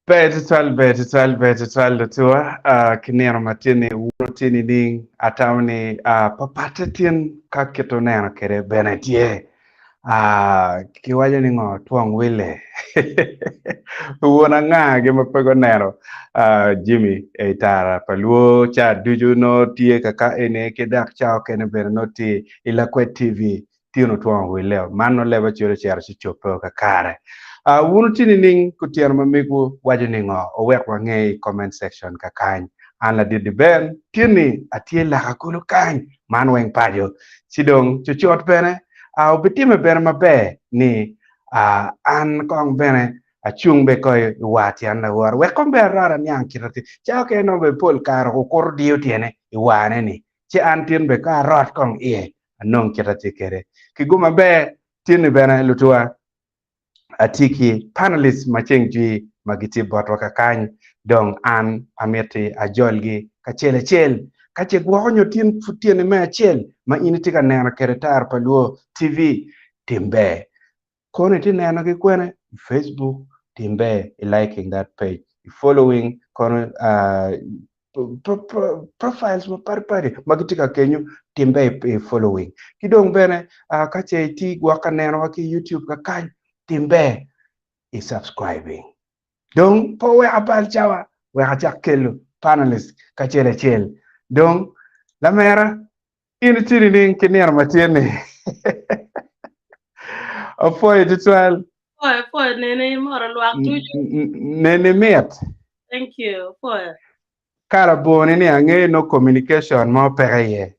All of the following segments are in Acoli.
Ber tutwal, ber tutwal, ber tutwal lutuwa uh, ki nino ma tye ni wuno tye nining atamo ni uh, papatte tin ka kit oneno kede bene tye uh, kiwaco ni ngo twong wille wun anga gi ma pe guneno uh, Jimmy i tara pa luo ca ducu no tye kaka eni ki dok ca okene bene no tye i Lakwed TV Tyen otwongo wille-o, man nongo leb acel ocito ci cobbe-o kakare. Uh, wun wutye nining kutyeno ma megwu waco ni ngo? Owek wange i comment section kakany. An ladit di Ben, tyen-ni atye laka kulu kany, man weng paco. Ci dong cucut bene, uh, obitime bene maber ni uh, an kong bene acung be ko i war tyen lawora wek kong bene arot aniang kit atir. Ca okene nongo bene pol kare okuto diyo tyene i warne ni, ci an tin bene ka arot kong iye anong kit atye kwede. Ki gum maber, tin-ni bene lutuwa atye ki panelists ma ceng jwi ma gitye botwa kakany, dong an amiti ajolgi kacel acel. Ka ce gwoko nyo tin pud tyeni me acel ma in itye ka neno kwede Tara pa Luo TV, tim ber. Kono itye nenogi kwene i Facebook, tim ber i liking that page, i following kono uh, profiles mapatpati ma gitye ka kenyo tim ber i following. Ki dong bene uh, ka ce itye gwok ka nenowa ki i YouTube kakany, tim ber i subscribing. Dong pe wek abal cawa, wek acak kelo panelists kacel acel. Dong lamera In itye nining ki nino ma tye ni? Apwoyo tutwal. Apwoyo, apwoyo nene imoro lwak ducu. Nene mit. Thank you, apwoyo. Kara boni ni angeyo no communication mo peke iye.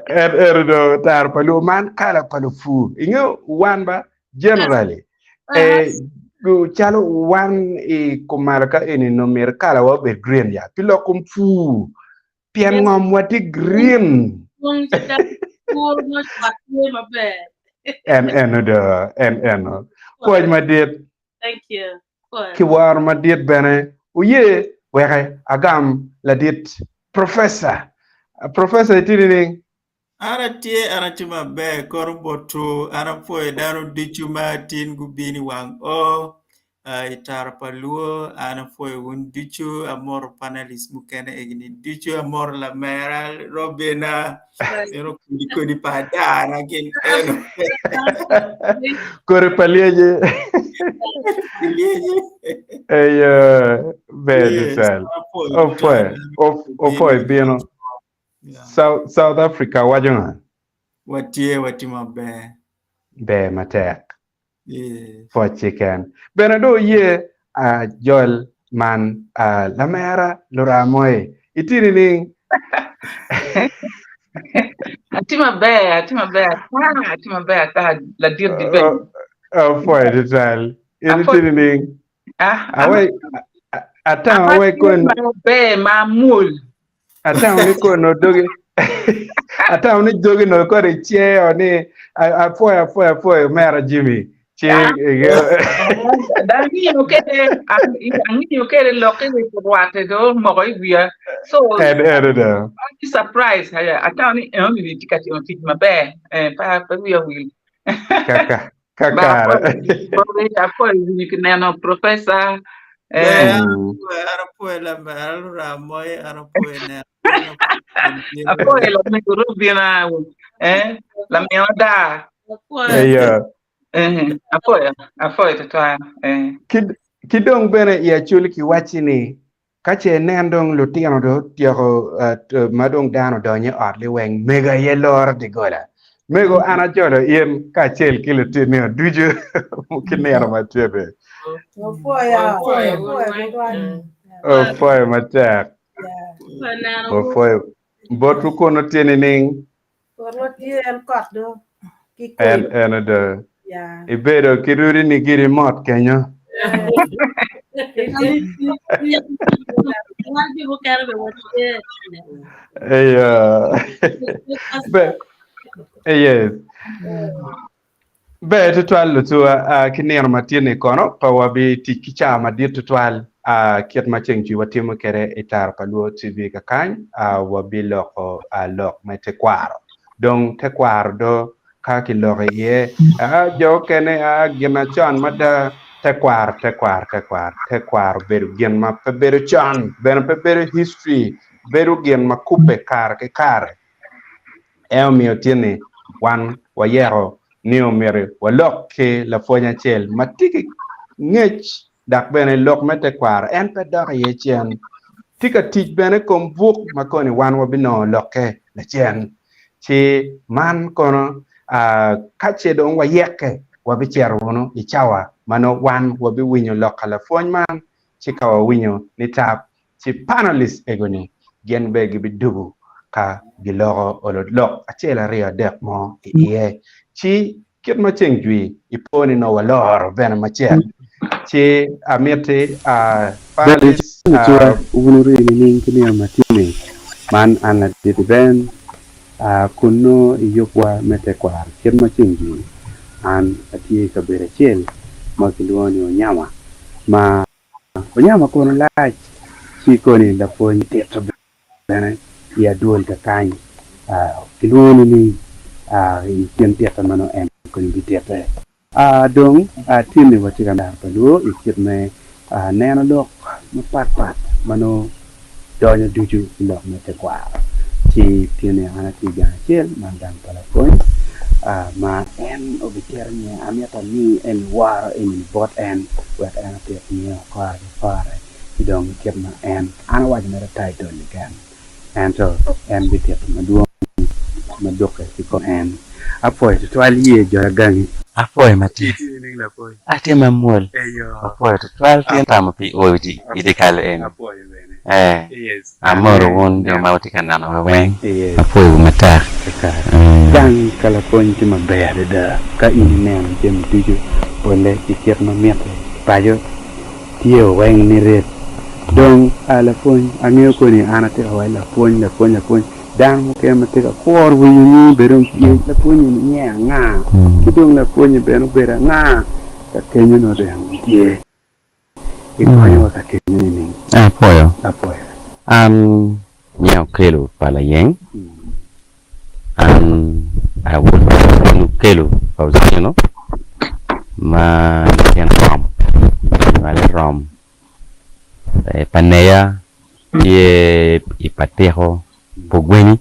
En ero do taro pa luo man kala pa lupur. Ingeyo wan ba generally eh, calo wan i kumalo ka eni no myero kala wa obed green ya pi lok kom pur pien ngom wa tye green en eno do en eno pwoc madit Thank you. Ki woro madit bene oye weke agam ladit professor. Professor itye nining? An atye, an atye maber kono botwu, an apwoyo dano ducu ma tin gubino i wang o i tara pa luo, an apwoyo wun ducu, amoto panelist mukene egini ducu, amoto lamera Robina, eno kodi kodi pa adana gin eno. Kodi pa lyeci. Lyeci. Eyo, ber Yes, tutwal. apwoyo Opwoyo, tutwal. opwoyo bino. South, South Africa waco nga? Watye, watye maber. Ber matek. Yes. Pwoc keken. Bene do oye uh, jol man uh, lamera luramoy. Itye nining? Atye maber, atye maber ata, atye maber ata ladit di ben. Apwoyo tutwal. In itye nining? Ah, Awe atamo awe kon maber ma mwol. Atamo ni kono dogi atamo ni dogi no kore iceo ni apwoyo apwoyo apwoyo omera Jimmy ci Angiyo kede angiyo kede lokke ni rwate do moko i wiya so en eno do I'm surprise atamo ni eno ni tye ka timo tic maber eh, pe pe wiya wil kaka kakare Apwoyo winyo ki neno professor eh, An apwoyo lamera luramoy, an apwoyo neno. Apwoyo lamego Robina eh, lamina daa. Eyo. Eh, apwoyo, apwoyo tutwal. Eh. Ki, ki dong bene i Acholi kiwacci ni Ka ce inen dong lutino dong otyeko ma dong dano odonyo i ot liweng, mego aye loro doggola. Mego, an ajolo in kacel ki lutinio ducu ki nino ma tye-ni. Opwoyo matek. Opwoyo. Botwu kunu tye nining? Botwa tye en kot do ki En koyo. eno do. Ya. Ibedo ki rudi ni giri mot kenyo. Wan jo mukene bene watye. Eyo. Be, yes. Ber tutwal lutuwa ki nino ma tye ni kono pe wabitic ki cawa madit tutwal kit ma ceng cwi watimo kwede i Tara pa Luo TV kakany wabiloko lok me tekwaro. Dong tekwaro do. ka kiloko iye aa jo okene aa gin na con mada tekwaro tekwaro tekwaro tekwaro obedo gin ma pe bedo con bene pe bedo history bedo gin ma kubbe kare ki kare. En omiyo tye ni wan wayeko ni omyero walok ki lapwony acel ma tye ki ngec dok bene lok me tekwaro en pe dok iye cen. Tye ka tic bene i kom buk ma koni wan wabinongo lokke lacen. Ci man kono ka ce dong wayekke wabicito wunu i cawa ma nongo wan wabiwinyo lok ka lapwony man ci ka wawinyo ni tap Ci panelists ego-ni gin bene gibidugo ka giloko olo lok acel aryo adek mo i iye. Ci kit ma ceng jwi ipo ni nongo waloro bene macek. Ci amiti panelists. Ber wun wuri nining ki nino ma tye-ni? Man an ladit Ben, kun nongo i yubwa me tekwaro kit ma ceng jwi, an atye i kabedo acel ma kilwongo ni Onyama ma Onyama kono lac ci koni lapwony tito bene i adwol kakany kilwongo nining i kin tite ma nongo en koni bititte. Dong tinni watye ka laro pa luo i kit me neno lok mapat pat ma nongo donyo ducu i lok me tekwaro. Ci tinni an atye i gang acel man gang pa lapwony ma en obitito nyinge amito ami en woro eni bot en wek en otit nyinge kore ki kore ci dong kit ma en an awaco mere title keken ento en bitito madwong ma dukke ki kom en. Apwoyo tutwal ye jo gangi. Apwoyo matek. Atye mamwol. Apwoyo tutwal tye tamo pi oyo i dyekal eni. Ee, amoro wun jo ma wutye ka nenowa weng. Apwoyowu matek. Gang ka lapwony tye maber adada ka in ineno jami ducu polle ki kit ma mitte paco tye weng nirit. Dong a lapwony angeyo koni an atye ka waci lapwony lapwony lapwony Dano mukene ma tye ka kuro winyo nyingi bene dong tye, lapwonye ni nyinge anga? Ki dong lapwonye bene obedo anga? Ka kenyo nongo dong tye. Ikonyowa ka kenyo nining? Apwoyo. Apwoyo. An nyinga Okello pa Layeng. An awod pa Okello pa Otieno ma latin rom, anywale rom. Pa neya tye i patiko pogwenyi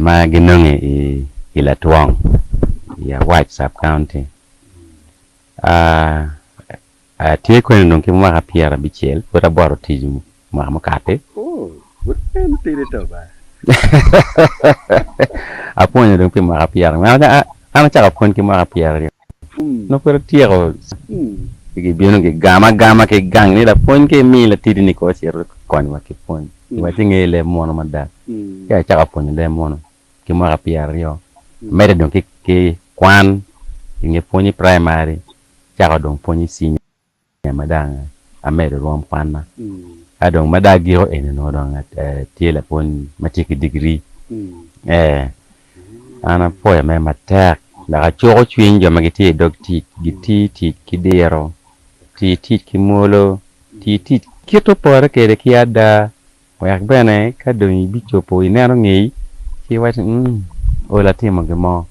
ma ginonge i Latwong i Awac Sub County. Atye kwene dong ki mwaka pyerabicel pud abwoto tic mwaka mukati. Apwonyo dong pi mwaka pyerangwen an acako pwony ki mwaka pyeraryo. Nongo pud atyeko ci gibino gigama agama ki gang ni lapwony ka imi latidi ni kong ocit okonywa ki pwony wek inge leb munu mada. Ci acako pwonyo leb munu ki mwaka pyeraryo amedde dong ki kwan inge pwony i praimari acako dong pwony i cinia. Ma dong amedo rwom kwanna. Ka dong ma dong agiko eni onongo dong atye lapwony ma tye ki digiri. Ee, an apwoyo mere matek dok acuko cwiny jo ma gitye i dog tic giti tic ki diro, ti tic ki mwolo, ti tic kit opore kwede ki ada wek bene ka dong ibicopo ineno ngeyi ci iwaco ni, 'Umm, olo atimo gin mo.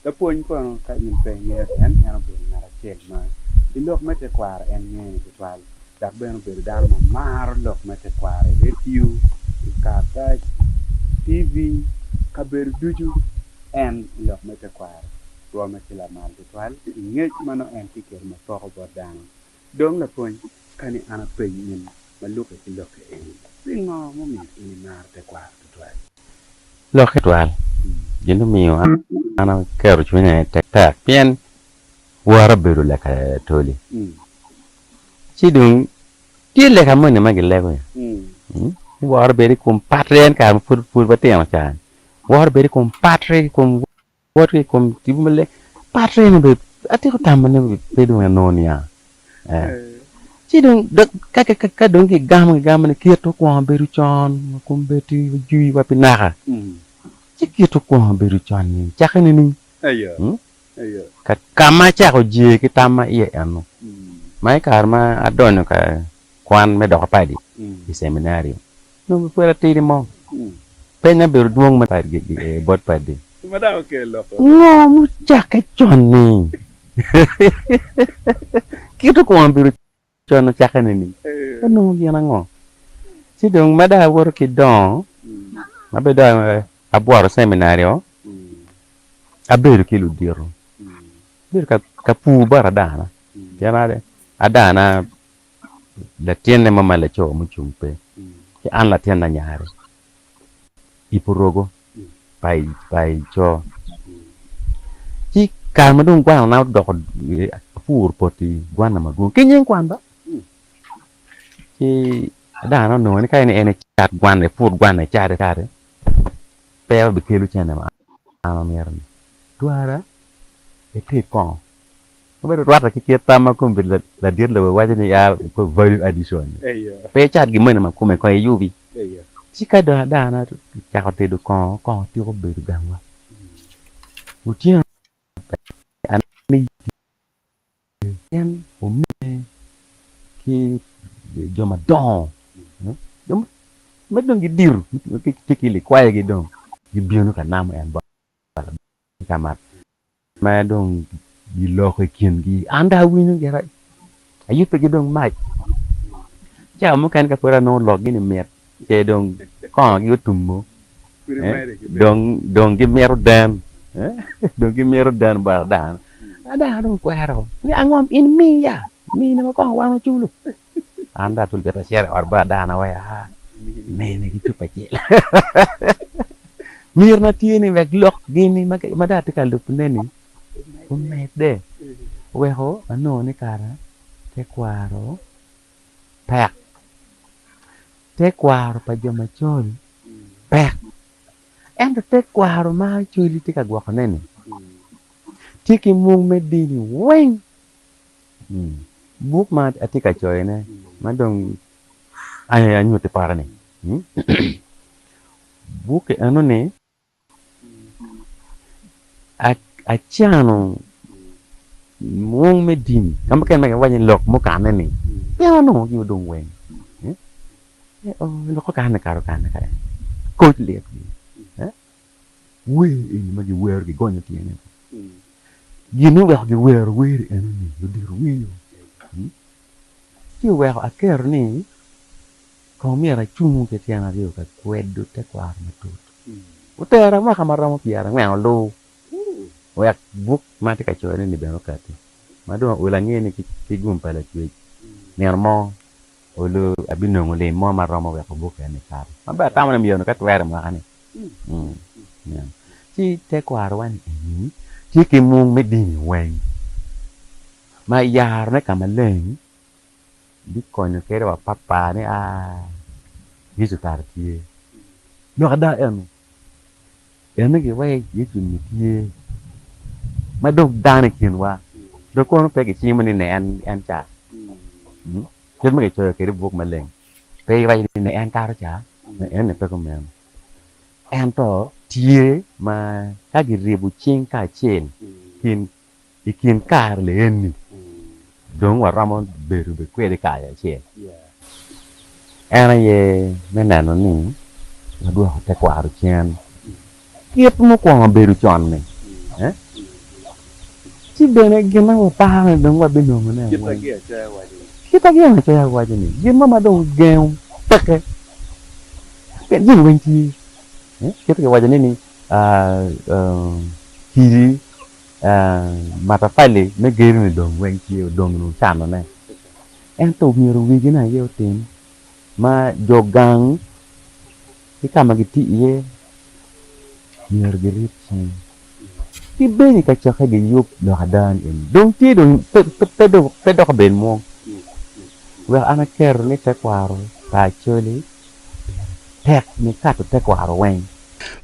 Lapwony kono ka in pe ingeyo en, en obedo ngat acel ma i lok me tekwaro en ngene tutwal dok bene obedo dano ma maro lok me tekwaro i redio, i karatac, TV, kabedo ducu en i lok me tekwaro rwomme tye lamal tutwal i ngec ma nongo en tye kwede ma poko bot dano. Dong lapwony, ka ni an apeny in ma lukke ki lokke eni, pingo mumiyo in imaro tekwaro tutwal? Lokke tutwal. Gin omiyo an aketo cwinya iye tektek pien wora obedo leka atoli. Ci dong tye leka moni ma gilego ya, ni wora obedo i kom patri en kare ma pud watino ca-ni, wora obedo i kom patri i kom Wot ki i kom tipo maleng. Pat eni bene atyeko tamo ni pe dong anongo niang. Ci dong ka dong kigamo kigamo ni kit okwongo bedo con kombeddi ojwi wa pi naka. Ci kit okwongo bedo con-ni cakke nining? Ka ma acako jee ki tam ma iye eno ma i kare ma adonyo ka kwan me doko padi i ceminario nongo pud atidi mo. Peny abedo dwong me bot padi. Ngo mucakke con-ni? Kit okwongo bedo con ocakke nining? Onongo gin ango? Ci dong ma dong awoto ki dongo, ma bene dong abwoto ceminario, abedo ki ludito, abedo ka pur bot adana, pien adana latinne mo ma laco mucung pe, ci an latin anyare i Purogo pa i co. Ci kare ma dong gwanona odoko apur poti gwanna madwong ki nying kwan ba. Ci dano onongo ni ka en ecat gwanna epur gwanna ecate cate pe obikelo cente ma an amito-ni. Twara eted kongo. Obedo rwatte ki kit tam ma kombeddi ladit lobo waco ni ya value addition ni. Pe icat gin moni ma kome kong iyubi. Ci ka dong adana ocako tedo kongo, kongo tiko bedo gangwa. Otyeno en omine ki jo madongo jo ma dong gidito tye ki likwayogi dong gibino ka namo en bot ka mat. Ma dong giloko i kingi, an dong awinyo gira, ayubbe ki dong mac. Cawa mukene ka pud anongo lokgi ni mit, ce dong kongogi otumo, dong dong gimito den, dong gimito den bot dano. Dano dong kwero ni ango in miya, mine ma kongo wan waculo. An dong atul bita acito i ot bot dano wek aa mine ki cupa acel. Myero tye ni wek lok gini ma dong atye ka lubone-ni omedde oweko anongo ni kara tekwaro pek. Tekwaro pa jo macol pek ento tekwaro ma Acholi tye ka gwokone-ni tye ki mung me dini weng. Buk ma atye ka coyone ma dong anyutti pote-ni Bukke enoni acano mung me dini ka mukene ma giwaco ni lok mukane ni pien anongo gi odong weng lok okane kara okane kany koc lit gi wer eni ma giwero gigonyo tyene gin oweko giwero wer enoni ludito winyo ci oweko aketo ni Kong myero acungu ki tyen aryo ka kwedo tekwaro matut. Otera mwaka ma romo pyerangwen olu wek buk ma atye ka coyone-ni bene okatti. Ma dong olo ange ni ki gum pa Lacwec, nino mo olu abinongo lim mo ma romo weko buk eni kato. Ma bene atamo ni myero ka twere mwaka-ni. Ci tekwarowa-ni eni tye ki mung me dini weng ma yarone ka maleng bikonyo kede wa papa ni aa Yecu kara tye. Lok ada eno, eno giweko Yecu ni tye ma dong dano i kinwa dong kono pe gicimo ni ne en ca. Kit ma gicoyo kwede i buk maleng pe giwaco ni ne en kato ca, eno pe kumeno. Ento tye ma ka giribo cing kacel kin I kin kare lieni, dong waromo bedo be kwede kare acel. En aye me neno ni wadwoko tekwaro cen kit mukwongo bedo con-ni. Ci bene gin ma waparo ni dong wabinongone weng, kit ma Ginacoya waco ni, gin mo ma dong gengo peke, pien jami weng tye. Kit ma kiwaco ni kidi Matafali me gedo-ni dong weng tye odong dong canone. Ento myero wigi-ni aye otim ma jo gang ki ka ma gitye iye myero girib cing ki bed i kacokke giyub lok ada ni eni dong tye dong pe dok obed mwong wek an aketo ni tekwaro pa Acholi tek nikato tekwaro weng.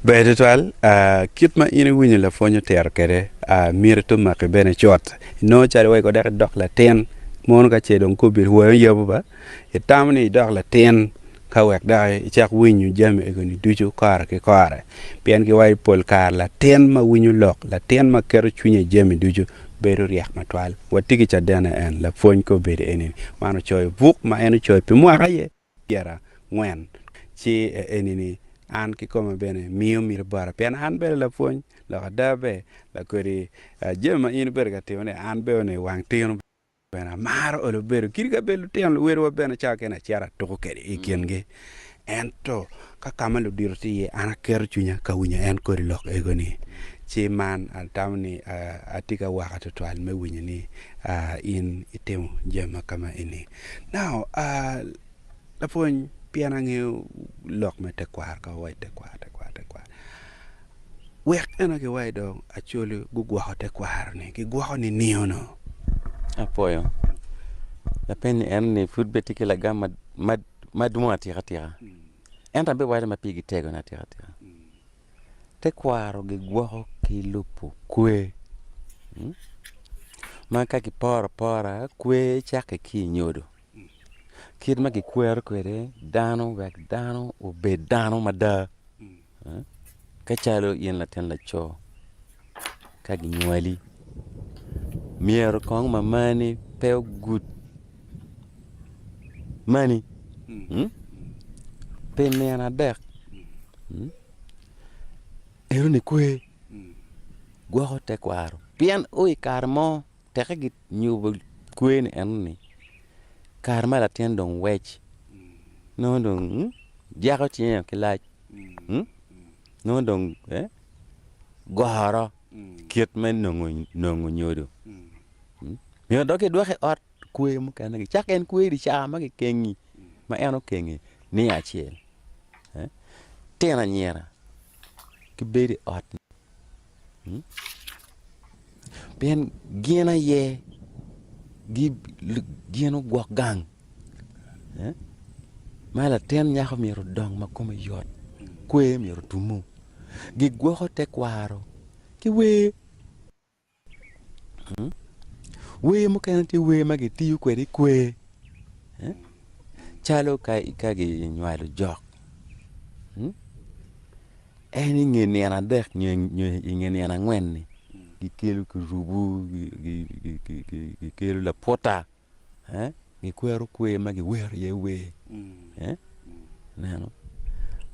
Ber tutwal, kit ma in iwinyo lapwony otito kwede, miti to maki bene cut. Inongo calo weko dok idok latin, mono ka ce dong kobedo wangi oyabo ba, itamo ni idok latin ka wek dok icak winyo jami egoni ducu kore ki kore. Pien giwaco pol kare latin ma winyo lok, latin ma keto cwinye i jami ducu bedo ryek matwal. Watye ki cadene en, lapwony kobedo eni man ocoyo buk ma en ocoyo pi mwaka aye. pyerangwen ci eni ni. An kikome bene miyo miti bota pien an bene lapwony lok ada ber lakodi jami ma in ibedo ka timo ni an bene wang tino bene amaro olo bedo kadi ka bed lutino luwedewa bene cawa kene acito atuko kwede i kingi ento ka ka ma ludito tye iye an aketo cwinya ka winyo en kodi lok ego ni ci man atamo ni atye ka waka tutwal me winyo ni in itimo jami ma kama eni now lapwony pien angeyo lok me tekwaro ka wawaco tekwaro tekwaro tekwaro Wek eno giwaci dong Acholi gugwoko tekwaro-ni, gigwoko nining onongo? Apwoyo. Lapeny eno ni pud bene tye ki lagam madwong atika tika. Ento abiwaco ma pigi tego ni atika tika. Tekwaro gigwoko ki lubo kwer. Ma ka kiporo apora, kwer cakke ki i nyodo. Kit ma kikwero kwede dano wek dano obed dano mada. Ka calo in latin laco ka ginywali myero kong mamani pe ogud mani pi nino adek enoni kwe gwoko tekwaro pien o i kare mo teke ginyubo kwe ni enoni kare ma latin dong wec nongo dong jako cinge ki lac. Nongo dong goro kit me nongo nyodo. Myero dok kidwoke i ot kwer mukene gicak en kwer i caa ma kikengi ma en okengi niya acel. Tino anyira gibedo i ot Pien gin aye gin ogwok gang ma latin nyako myero odong ma kome yot kwer myero otumu gigwoko tekwaro ki wer. Wer mukene tye wer ma gitiyo kwede i kwer calo ka ginywalo jok. En i nge nino adek nyo i nge nino angwen-ni gikelo kirubu gikelo laputa gikwero kwer ma giwero iye wer ineno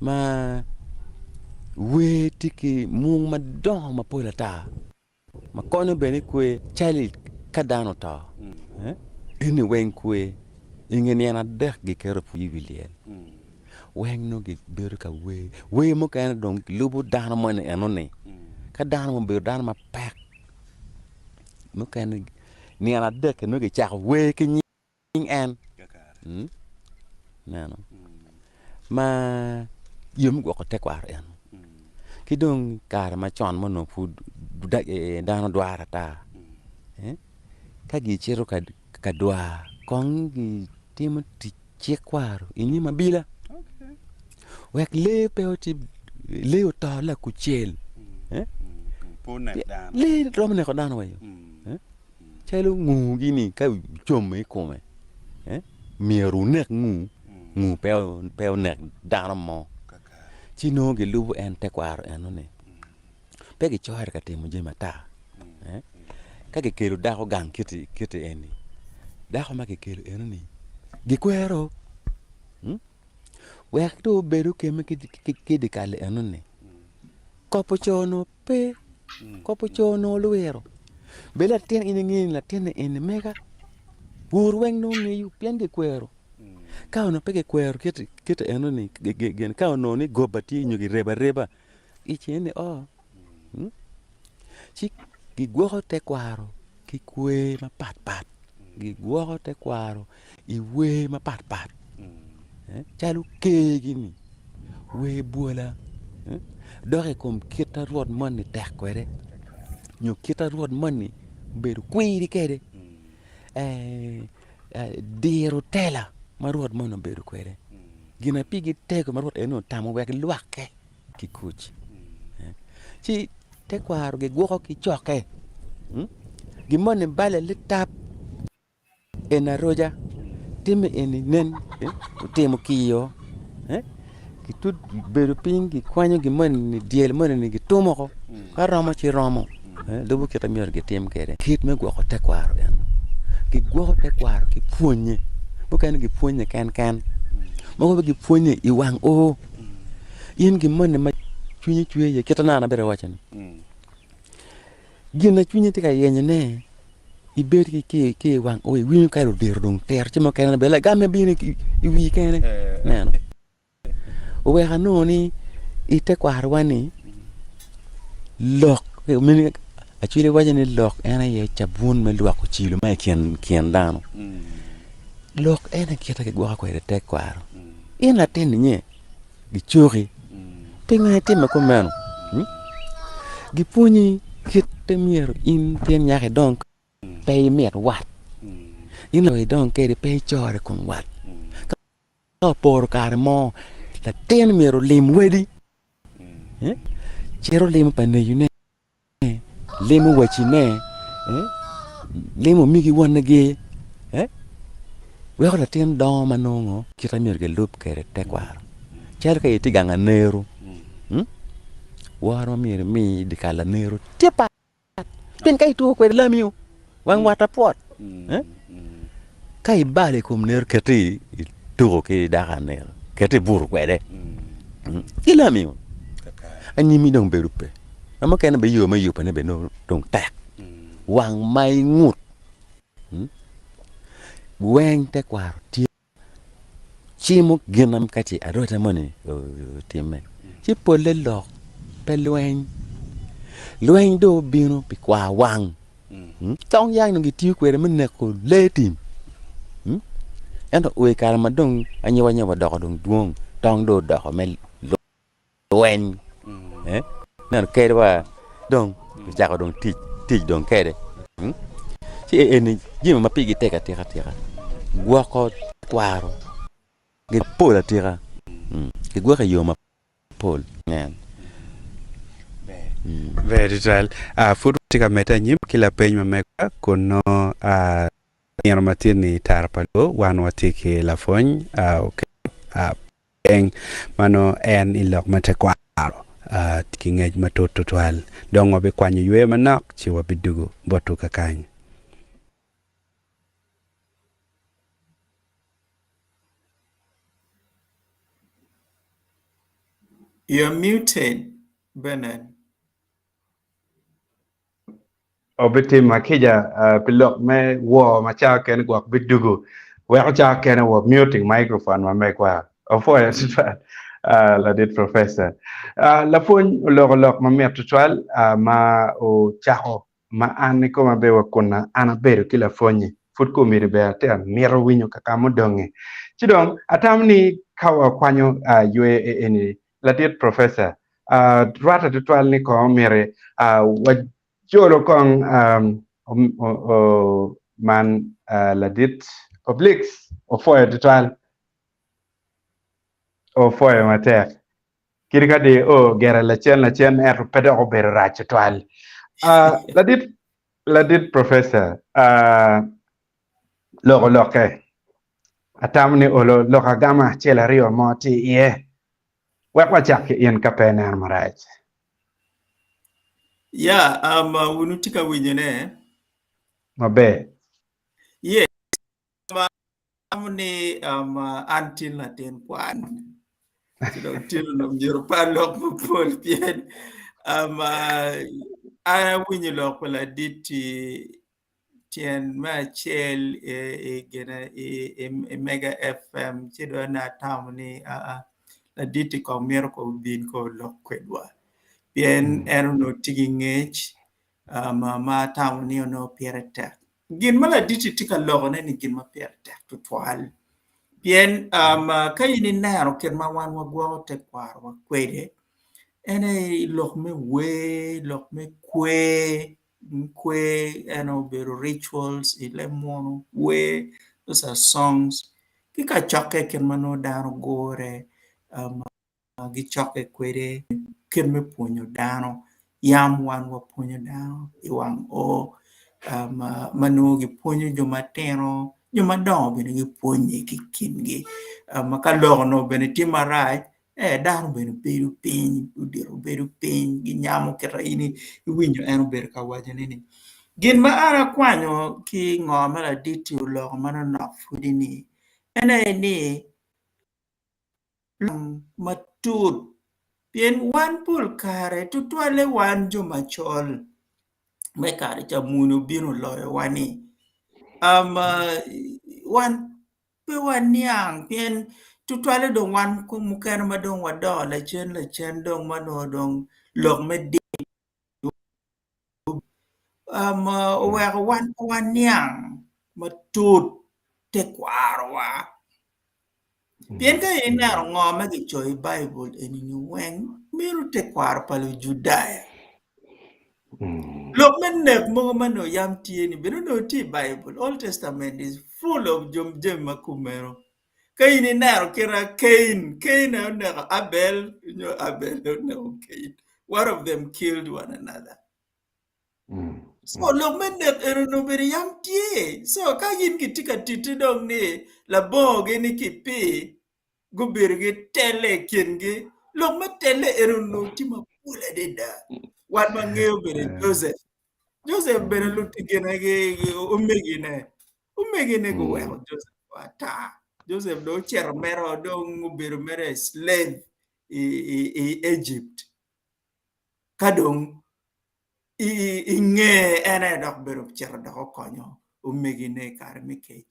ma wer tye ki mung madongo mapol ata. Ma konyo bene kwe calo ka dano oto, eni weng kwe. I nge nino adek giketo pud i wi lyel, weng nongo gibedo ka wer. Wer mukene dong gilubo dano moni enoni. Ka dano mo obedo dano mapek, mukene nino adek-ki nongo gicako wer ki nying. Cwiny en neno ma yo me gwoko tekwaro eno ki dong kare macon ma onongo pud dano dwaro ata ka gicito ka dwar kong gitimo tic cik kwaro i nyim abila wek lee pe oti lee oto lakucel lee romo neko dano wa yo. Calo nguu-gi-ni ka ocomme i kome, myero wunek nguu, nguu pe onek dano mo. Ci nongo gilubo en tekwaro enoni. Pe gicore ka timo jami ata. Ka gikelo dako gang kiti eni, dako ma kikelo enoni gikwero wek dong obed okemme ki dyekal enoni. Kopo co-nu Pe, kop oco onongo lwiro. Bed latin in ingeyo ni latinni eni mega, wor weng nongo ngeyo pien gikwero. Ka onongo pe gikwero kit enoni, ka onongo ni goba tye nyo girebo areba, icen ni oo. Ci gigwoko tekwaro ki kwer mapat pat, gigwoko tekwaro i wer mapat pat calo kergi-ni, wer bwola dok i kom kit ma rwot moni tek kwede nyo kit ma rwot moni obedo kwiri kwede diro tela ma rwot moni obedo kwede gin ma pigi tego ma rwot eni otamo wek lwakke. ki kuc ci tekwaro gigwoko ki cokke gin moni bale litap eni aroca timme eni nen otimo kiyo gibedo piny gikwanyo gin moni dyel moni gitumo woko ka romo ci romo lubo kit ma myero gitim kwede kit me gwoko tekwaro eno gigwoko tekwaro ki pwonye mukene gipwonye kenken mogo bene gipwonye i wang oo. In gin moni ma cwinyi cwer iye kit ma an abedo awaco ni gin ma cwinyi tye ka yenyo ne ibed ki i wang oo iwinyo ka ludito dong tito ci mukene bene lagam-me bino i wii kene ineno. Oweko anongo ni i tekwarowa ni lok Acholi waco ni lok en aye cabun me lwoko cilo ma i kin dano. Lok en aye kite gigwoko kwede tekwaro. In latin inge gicoki pingo itime kumeno? Gipwonyi kit ma myero in tin nyaka idong pe imit wat in idong kwede pe icore i kom wat. Ka oporo kare mo latin myero olim wadi cito limo pa negine limo wacine limo omegi wonegi weko latin dongo ma nongo kite myero gilub kwede tekwaro calo ka itye gang anero woro ma myero imi i dye kal anero tye pat. Pien ka itwo kwede lamio, wang wat apwot. Ka ibalo i kom nero, keti ituko ki dako anero, keti ibuto kwede ki lamio, anyimi dong bedo pe. Ma mukene bene yo me yubone bene nongo dong tek. Wang ma ingut weng tekwaro tye. Cimo gin ma ka ce aroca moni otimme ci polle lok pe lweny. Lweny dong obino pi kwar wang. Tong yang dong gitiyo kwede me neko lee tim ento i kare ma dong anyobanyoba odoko dong dwong tong dong odoko me lweny neno kadi wa dong ocako dong tic tic dong kede ci eni jami ma pigi tek atika tika gwoko kwaro gipol atika gigwoko i yo mapol. Ber tutwal. Pud watye ka medde anyim ki lapeny ma megwa kun nongo nino ma tye ni tara pa luo wan watye ki lapwony Eng, ma nongo en i lok me tekwaro tye ki ngec matut tutwal. Dong wabikwanyo yweyo manok ci wabidugo botwu kakany. You're muted, Bernard. Obitima kica pi lok me wor ma cawa kene gwok bidugu weko cawa kene wa muting microphone ma megwa. Opwoyo tutwal ladit professor. Lapwony oloko lok mamit tutwal ma ocako ma an ikoma bene wa kun an abedo ki lapwonyi pud komiti bene atye amito winyo kaka mudonge. Ci dong atamo ni ka wakwanyo yweyo eni Ladit Professor, rwatte tutwal ni kong omiti wajolo kong man ladit Oblix opwoyo tutwal, opwoyo matek. Kadi ka di o gere lacen lacen ento pe dok obedo rac tutwal. Ladit ladit Professor, loko lokke. Atamo ni olo lok agama acel aryo mo tye iye. Wek wacak ki in ka pe ineno marac. Ya, um, wun wutye ka winyone? Maber. Yes. Um, atamo ni um, an tin latin kwan. Ci dong tin onongo myero pe alok mapol pien um, uh, an awinyo lok pa ladit-ti tyen me acel i Mega FM ci dong an atamo ni aa ladit-ti kong myero kong obin kong olok kwedwa pien en onongo tye ki ngec ma atamo ni onongo pire tek. Gin ma ladit-ti tye ka lokone-ni gin ma pire tek tutwal pien ka in ineno kit ma wan wagwoko tekwarowa kwede en aye lok me wer, lok me kwer Kwer eno obedo rituals i leb munu, wer those are songs ki kacokke kit ma nongo dano gure gicokke kwede kit me pwonyo dano yam wan wapwonyo dano i wang oo ma nongo gipwonyo jo matino jo madongo bene gipwonye ki kingi ma ka lok onongo bene tye marac Ee, dano bene bedo piny, ludito bedo piny, ginyamo kit ma in iwinyo en obedo ka wacone ni, gin ma an akwanyo ki i ngo ma ladit-ti oloko ma nonok pudi-ni en aye ni lok matut. Pien wan pol kare tutwalle wan jo macol me kare ca muni obino oloyowa-ni, wan pe waniang pien tutwalle dong wan mukene ma dong wadongo lacen lacen dong ma onongo dong lok me dini oweko wan pe waniang matut tekwarowa. Pien ka ineno ngo ma kicoyo i Baibul eni-ni weng meno tekwaro pa Lujudaya. Lok me nek mogo ma onongo yam tye-ni bene onongo tye i Baibul. Old Testament is full of jami ma kumeno. Ka in ineno kit ma Kain, Kain aye oneko Abel nyo Abel aye oneko Kain. One of them killed one another. So lok me nek eni onongo obedo yam tye. So ka in kitye ka titi dong ni labongo gi ni ki pii gubedo gitelle i kingi, lok me telle eni onongo tye mapol adada. Wan wangeyo bene Joseph. Joseph bene lutigine omegine. Omegine guweko Joseph ata. Joseph dong ocito mere dong obedo mere slave i, i, i Egypt. Ka dong i nge en aye dok bedo ocito dok okonyo omegine i kare me kec.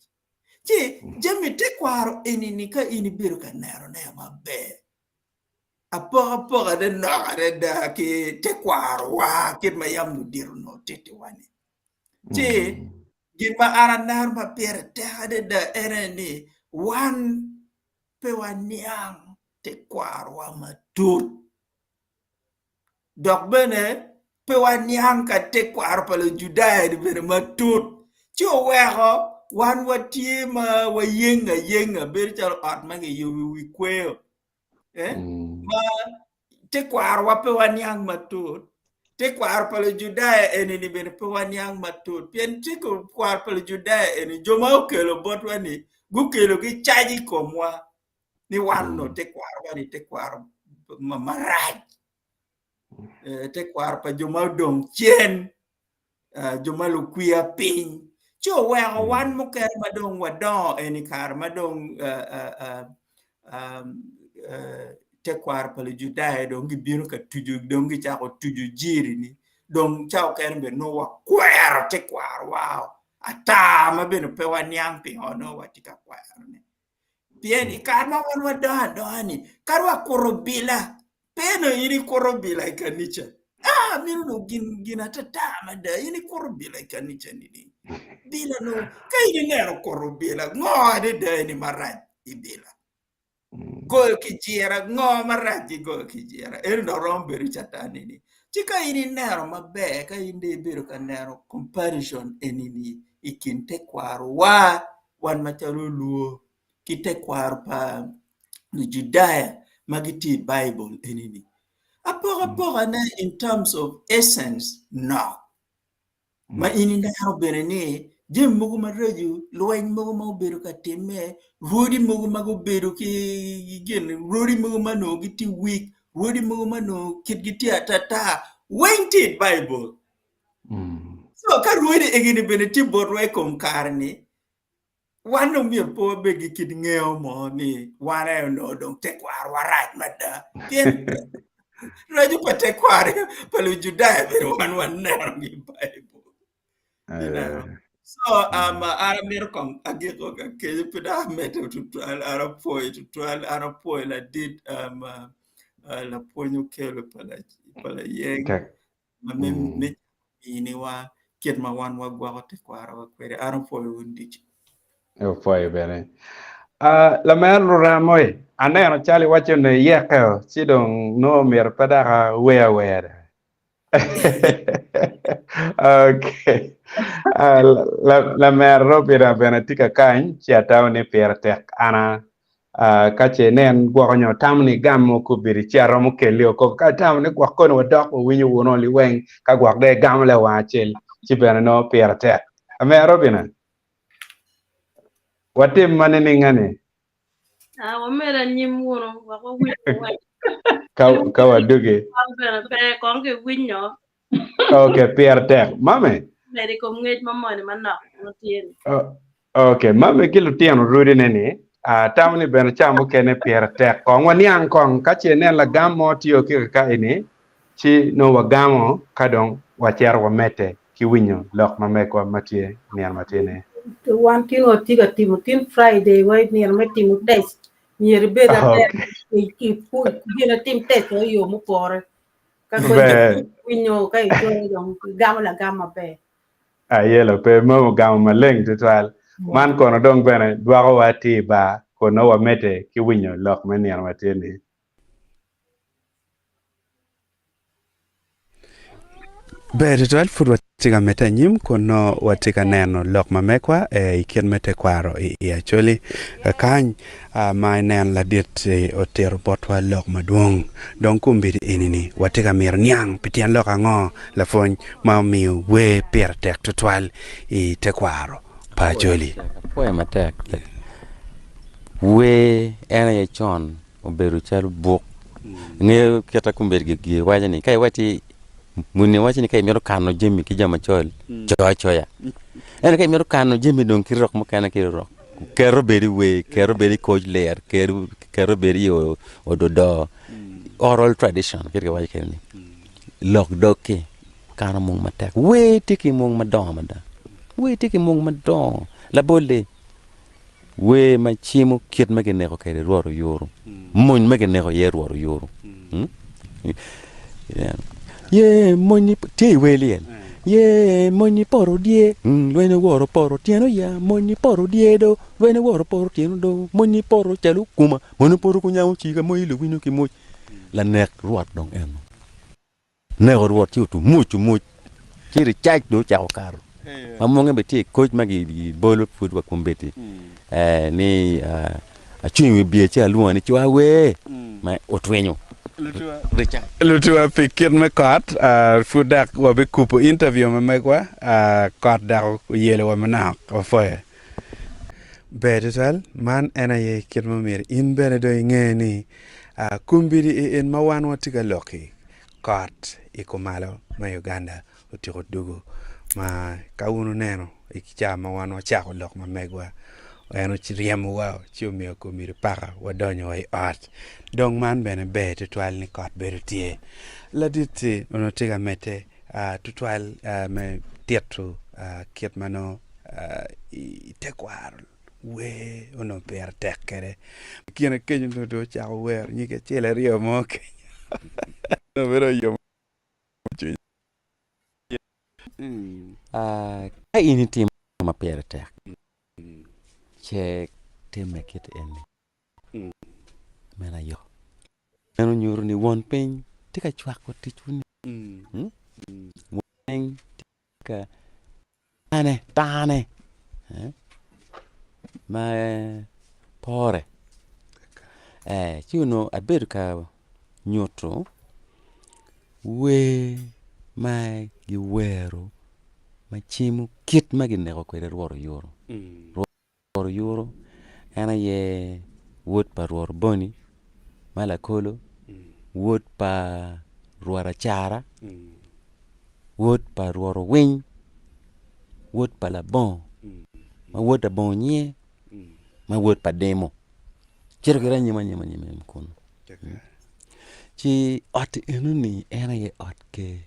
Ci jami tekwaro eni-ni ka in ibedo ka nenone maber, apokapokane nok adada ki tekwarowa kit ma yam ludito onongo tittiwa-ni. Ci gin ma an aneno ma pire tek adada en aye ni wan pe waniang tekwarowa matut. Dok bene pe waniang ka tekwaro pa Lujudaya-ni bene matut, ci oweko wan watye ma wayeng ayenga bedo calo ot ma kiyubo i wi kweyo ma tekwarowa pe waniang matut. Tekwaro pa Lujudaya eni-ni bene pe waniang matut pien tekwaro pa Lujudaya eni jo ma okelo botwa-ni gukelo gicac i komwa. ni wan onongo tekwarowa ni tekwaro marac, tekwaro pa jo ma odong cen, jo ma lukwiya piny. Ci oweko wan mukene ma dong wadongo eni kare ma dong tekwaro pa Lujudaya dong gibino ka tuco dong gicako tuco jiri-ni dong ca okene bene nongo wakwero tekwarowa ata ma bene pe waniang pingo nongo watye ka kwerone. Pien i kare ma wan wadongo adonga-ni, kadi wakuto bila, pe onongo in ikuto bila i kanica. Ah, meno onongo gin, gin atata mada. In ikuto bila i kanica nining? Bila onongo, ka in ineno kuto bila, ngo adada eni marac i bila? Goyo kijira, ngo marac ki goyo kijira? Eno dok romo bedo catan nini? Ci ka in ineno maber, ka in dong ibedo ka neno comparison eni-ni i kin tekwarowa wan macalo luo ki tekwaro pa Lujudaya ma gitye i Baibul eni-ni, apokapokane in terms of essence nok. Ma in ineno bene ni jami mogo maraco, lweny mogo ma obedo ka timme, rwodi mogo ma gubedo ki gin, rwodi mogo ma onongo gitye weak, rwodi mogo ma onongo kitgi tye atata, weng tye i Baibul. So ka rwodi egini bene tye botwa i kom kare-ni, wan dong myero pe wabed ki kit ngeo mo ni wan aye onongo dong tekwarowa rac mada. Pien raco pa tekwaro pa Lujudaya bene wan waneno ki i Baibul. Ineno? So um, an amito kong agiko ka kenyo pe dok amedde tutwal, an apwoyo tutwal, an apwoyo ladit um, uh, lapwony Okello pa la- pa Layeng. Tek. ma me me miniwa kit ma wan wagwoko tekwarowa kwede. An opwoyo wun ducu. Opwoyo bene. Uh, lamer luram oi, aneno calo iwaco ni iyeke o, ci dong nongo myero pe dok awer awer. Okay. Uh, lamer Robina bene tye ka kany, ci atamo ni pire tek ana Ka ce inen gwoko nyo tamo ni igamo kobedi ci aromo keli oko. Ka itamo ni gwok koni wadok wawinyo wunu liweng ka gwok dong igamo lawang acel ci bene nongo pire tek. Amera Robina, watim ma nining ani? Ah, wamed anyim wunu wek wawiny weng. Ka, ka wadugi. Bene pe kong kiwinyo. Ok, pire tek. Mami? Medo i kom ngec ma moni manok ma tye ni. Oh, ok, mami ki lutino rudine ni. Atamo ni bene ca mukene pire tek kong waniang kong ka ce inen lagam mo tye ki ka eni ci nongo wagamo ka dong wacito wamedde ki winyo lok ma megwa ma tye nino ma tye ni. Wan tin watye ka timo tin Friday wa nino me timo test myero ibed aler gin atim test wa i yo mupore ka winyo ka icoyo dong igamo lagam maber. Ayelo pe ma ogamo maleng tutwal. Man kono dong bene dwokowa atir ba kun nongo wamedde ki winyo lok me nino ma tye ni. Ber tutwal pud watye ka medde anyim kun nongo watye ka neno lok ma megwa i kit me tekwaro i Acholi kakany ma inen ladit-ti otito botwa lok madwong. Dong kombeddi eni-ni watye ka mito niang pi tyen lok ango lapwony ma omiyo wer pire tek tutwal i tekwaro pa Acholi. Apwoyo matek. Wer en aye con obedo calo buk. Ingeyo kit ma kombeddi giwaco ni ka iwacci muni waco ni ka imito kano jami ki jo macol co acoya ento ka imito kano jami dong ki rok mukene ki rok ket obed i wer ket obed i koc ler ket obed i ododo oral tradition kit ma kiwaco kwede ni lok dog-ki kano mung matek wer tye ki mung madongo mada wer tye ki mung madongo labolli Wer ma cimo kit ma kineko kwede Rwot Oyuru, mony ma kineko iye Rwot Oyuru. Ye mony tye i wer lyel. Ye mony poto dye, lweny oworo poto tyeno ya, mony poto dye do, lweny oworo poto tyeno do, mony poto calo kuma, mony opoto kunyamo cika moyi luwinyo ki moc. Lanek Rwot dong eno. Neko Rwot ci otum muc omuc, ci ricac dong ocako kato. Ma munge bene tye i koc ma gibolo pud wa kombeddi ni acung i wi bye ci alwonga ni cwa wer ma otwinyo ricac. Lutuwa pi kit me kot, pud dok wabikubo interview ma megwa, kot dok oyelowa manok. Wapwoyo. Ber tutwal, man en aye kit ma myero in bene dong inge ni Kombeddi i en ma wan watye ka lok-ki, kot i kumalo me Uganda otyeko dwogo ma ka wun wuneno i cawa ma wan wacako lok ma megwa en oryemowa ci omiyo kombeddi paka wadonyo wa i ot dong man bene ber tutwal ni kot bedo tye. Ladit-ti onongo tye ka medde tutwal me tito kit ma nongo i tekwaro wer onongo pire tek kwede. I kine kenyo onongo dong ocako wero nyig acel aryo mo kenyo onongo bedo yomo cwinya. Ka in itimo ma pire tek, ce timme kit eni meno aye. Meno nyuto ni won piny tye ka cwako ticwu-ni. Won piny tye ka Tane, tane ma pore ci onongo abedo ka nyuto wer ma giwero ma cimo kit ma gineko kwede Rwot Oyuto. Rwot Oyuto en aye wod pa Rwot Oboni ma lakolo, wod pa Rwot Acara, wod pa Rwot Owiny, wod pa Labongo, ma wod Labongo Nyiye, ma wod pa Dimo. Cito gire anyim anyim anyim anyim kunu. Ci ot enoni en aye ot ker.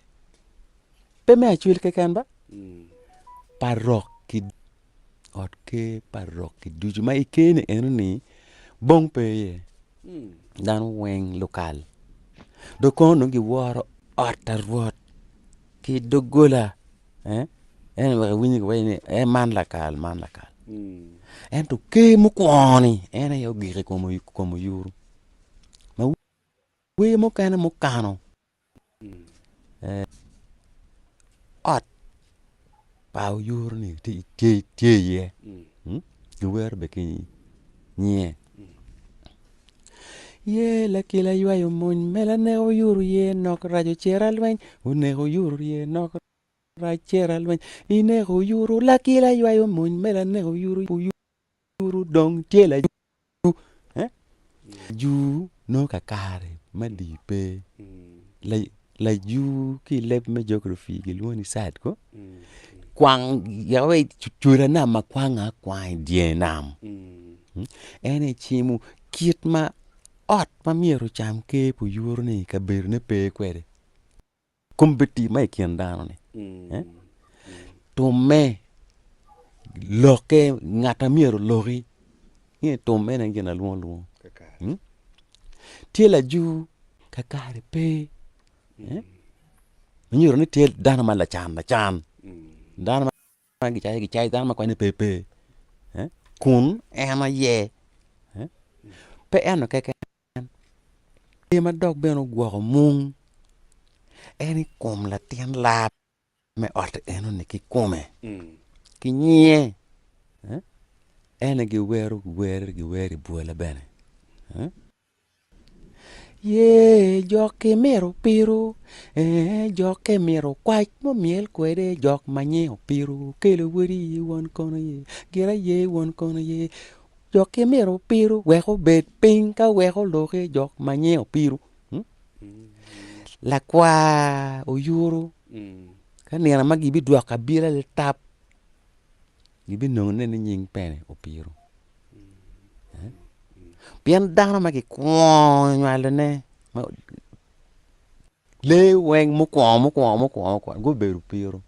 Pe me acwil keken ba, pa rok ki ot ker pa rok-ki ducu ma i ker-ni enoni bong pe iye dano weng lukal dong kono dong giworo ot pa Rwot ki doggola ento wek iwiny giwaco ni man lakal man lakal ento ker mukwongo-ni en aye ogik i kom oyuru ma wer mukene mukano Ot pa oyuru-ni tye iye giwero bene ki nyinge ye lakila ywayo mony mela neko oyuru ye nok rac ocira lweny oneko oyuru ye nok rac cira lweny ineko oyuru lakila ywayo mony mela neko oyuru dong tye lajur. Lajur nongo kakare ma dii pe lajur ki i leb me geography gilwongo ni sad ko kwang cula nam ma kwang akwanga i dye nam. En aye cimo kit ma ot ma myero ocam ker pa oyuro-ni kabedone pe kwede. Kombeddi ma i kin dano-ni, tumme, lokke, ngat ma myero oloki, nge tum en aye gin alwongo lwongo. Tye lajur kakare pe, nyuto ni tye dano ma lacan lacan, dano ma gicayo gicayo, dano ma konye pe pe, kun en aye, pe eno keken. Tye ma dok bene ogwoko mung en i kom latin laa me ot enoni kikome ki nyinge en aye giwero wer giwero i bwola bene ye jok mito piro ee jok mito kwac mumyel kwede jok ma nyinge opiro kelo wodi won kono ye gira ye won kono ye Jok ki myero opiru wek obed piny ka wek oloki jok ma nyinge opiru. Lakwar oyuru ka nino ma gibidwoko abila litap gibinongo ne ni nying pene opiru. Pien dano ma gikwongo nywalone Lee weng mukwongo mukwongo mukwongo mukwongo gubedo opiru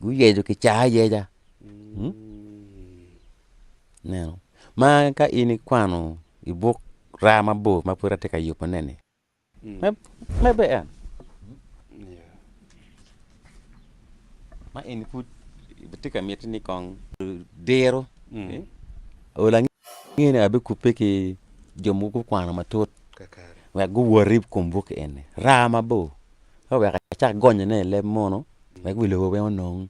guyeco kicaa ayeca ineno ma ka in ikwano i buk raa mabor ma pud atye ka yubone-ni medde en ma eni pud tye ka miti ni kong diro olo ange ni abikubbe ki jo mogo gukwano matut. Wek guwoti i kom buk eni raa mabor ka wek acak gonyone i leb munu wek wi lobo weng onong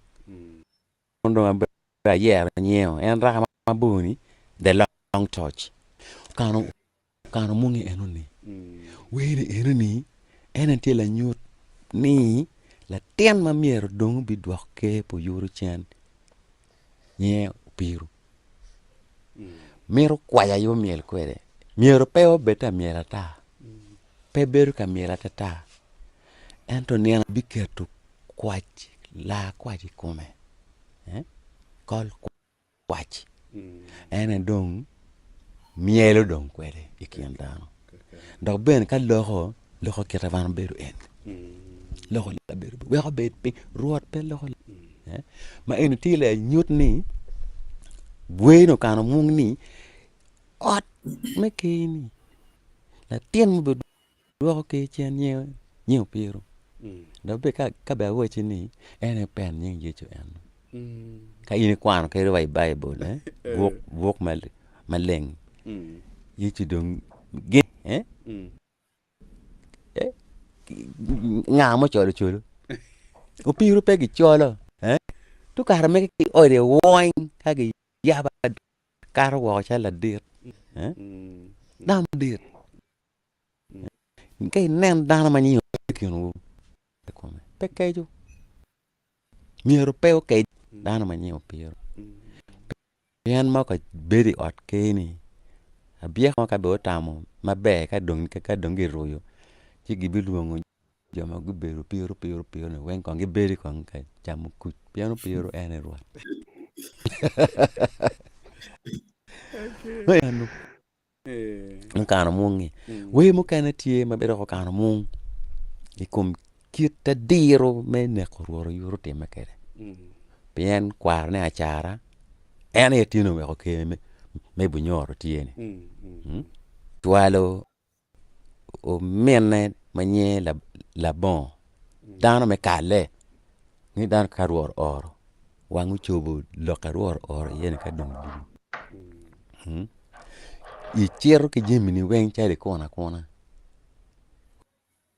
dong abedo ayero nyinge en raa mabor ni the long torch okano mungi enoni wer-ni enoni en aye tye lanyut ni latin ma myero dong obidwok ker pa oyuto cen nyinge Opiru. Mito kwac aye omyel kwede myero pe obed ka myel ata pe bedo ka myel atata ento nino biketo kwac laa kwac i kome kol kwac en aye dong myelo dong kwede i kin dano dok bene ka loko loko kite ma bedo eni loko weko bed piny rwot pe loko Ma eni tye lanyut ni bweno okano mung ni ot me ker-ni latin ma obedo dwoko ker cen nyinge opiro dok bene ka bene awacci ni en aye pen nying Yecu eno ka in ikwano kadi wa i Baibul buk maleng Yecu dong Nga ma ocolo colo? Opiro pe gicolo to kare mege ki ode weng ka giyabo kato woko calo ladit dano madit ka inen dano ma nyinge i kinwu pe keco myero pe okec dano ma nyinge opiro. Pien ma ka bedo i ot ker-ni, abyeko ka bene otamo maber ka dong ka dong giruyo ci gibilwongo jo ma gubedo piro piro piro-ni weng kong gibedo kong ka camo kuc pien opiro en aye Rwot. Okano mung-ngi. Wer mukene tye ma bene dok okano mung i kom kit adiro me neko Rwot oyuto timme kwede pien kwarone acara en aye tye oweko ker me Bunyoro tye-ni cwalo ominne ma nyinge Labongo dano me kalle ni dano ka Rwot ooro wang ocobo lok a Rwot ooro iye ni ka dong icito ki jamini weng calo ikuno akuna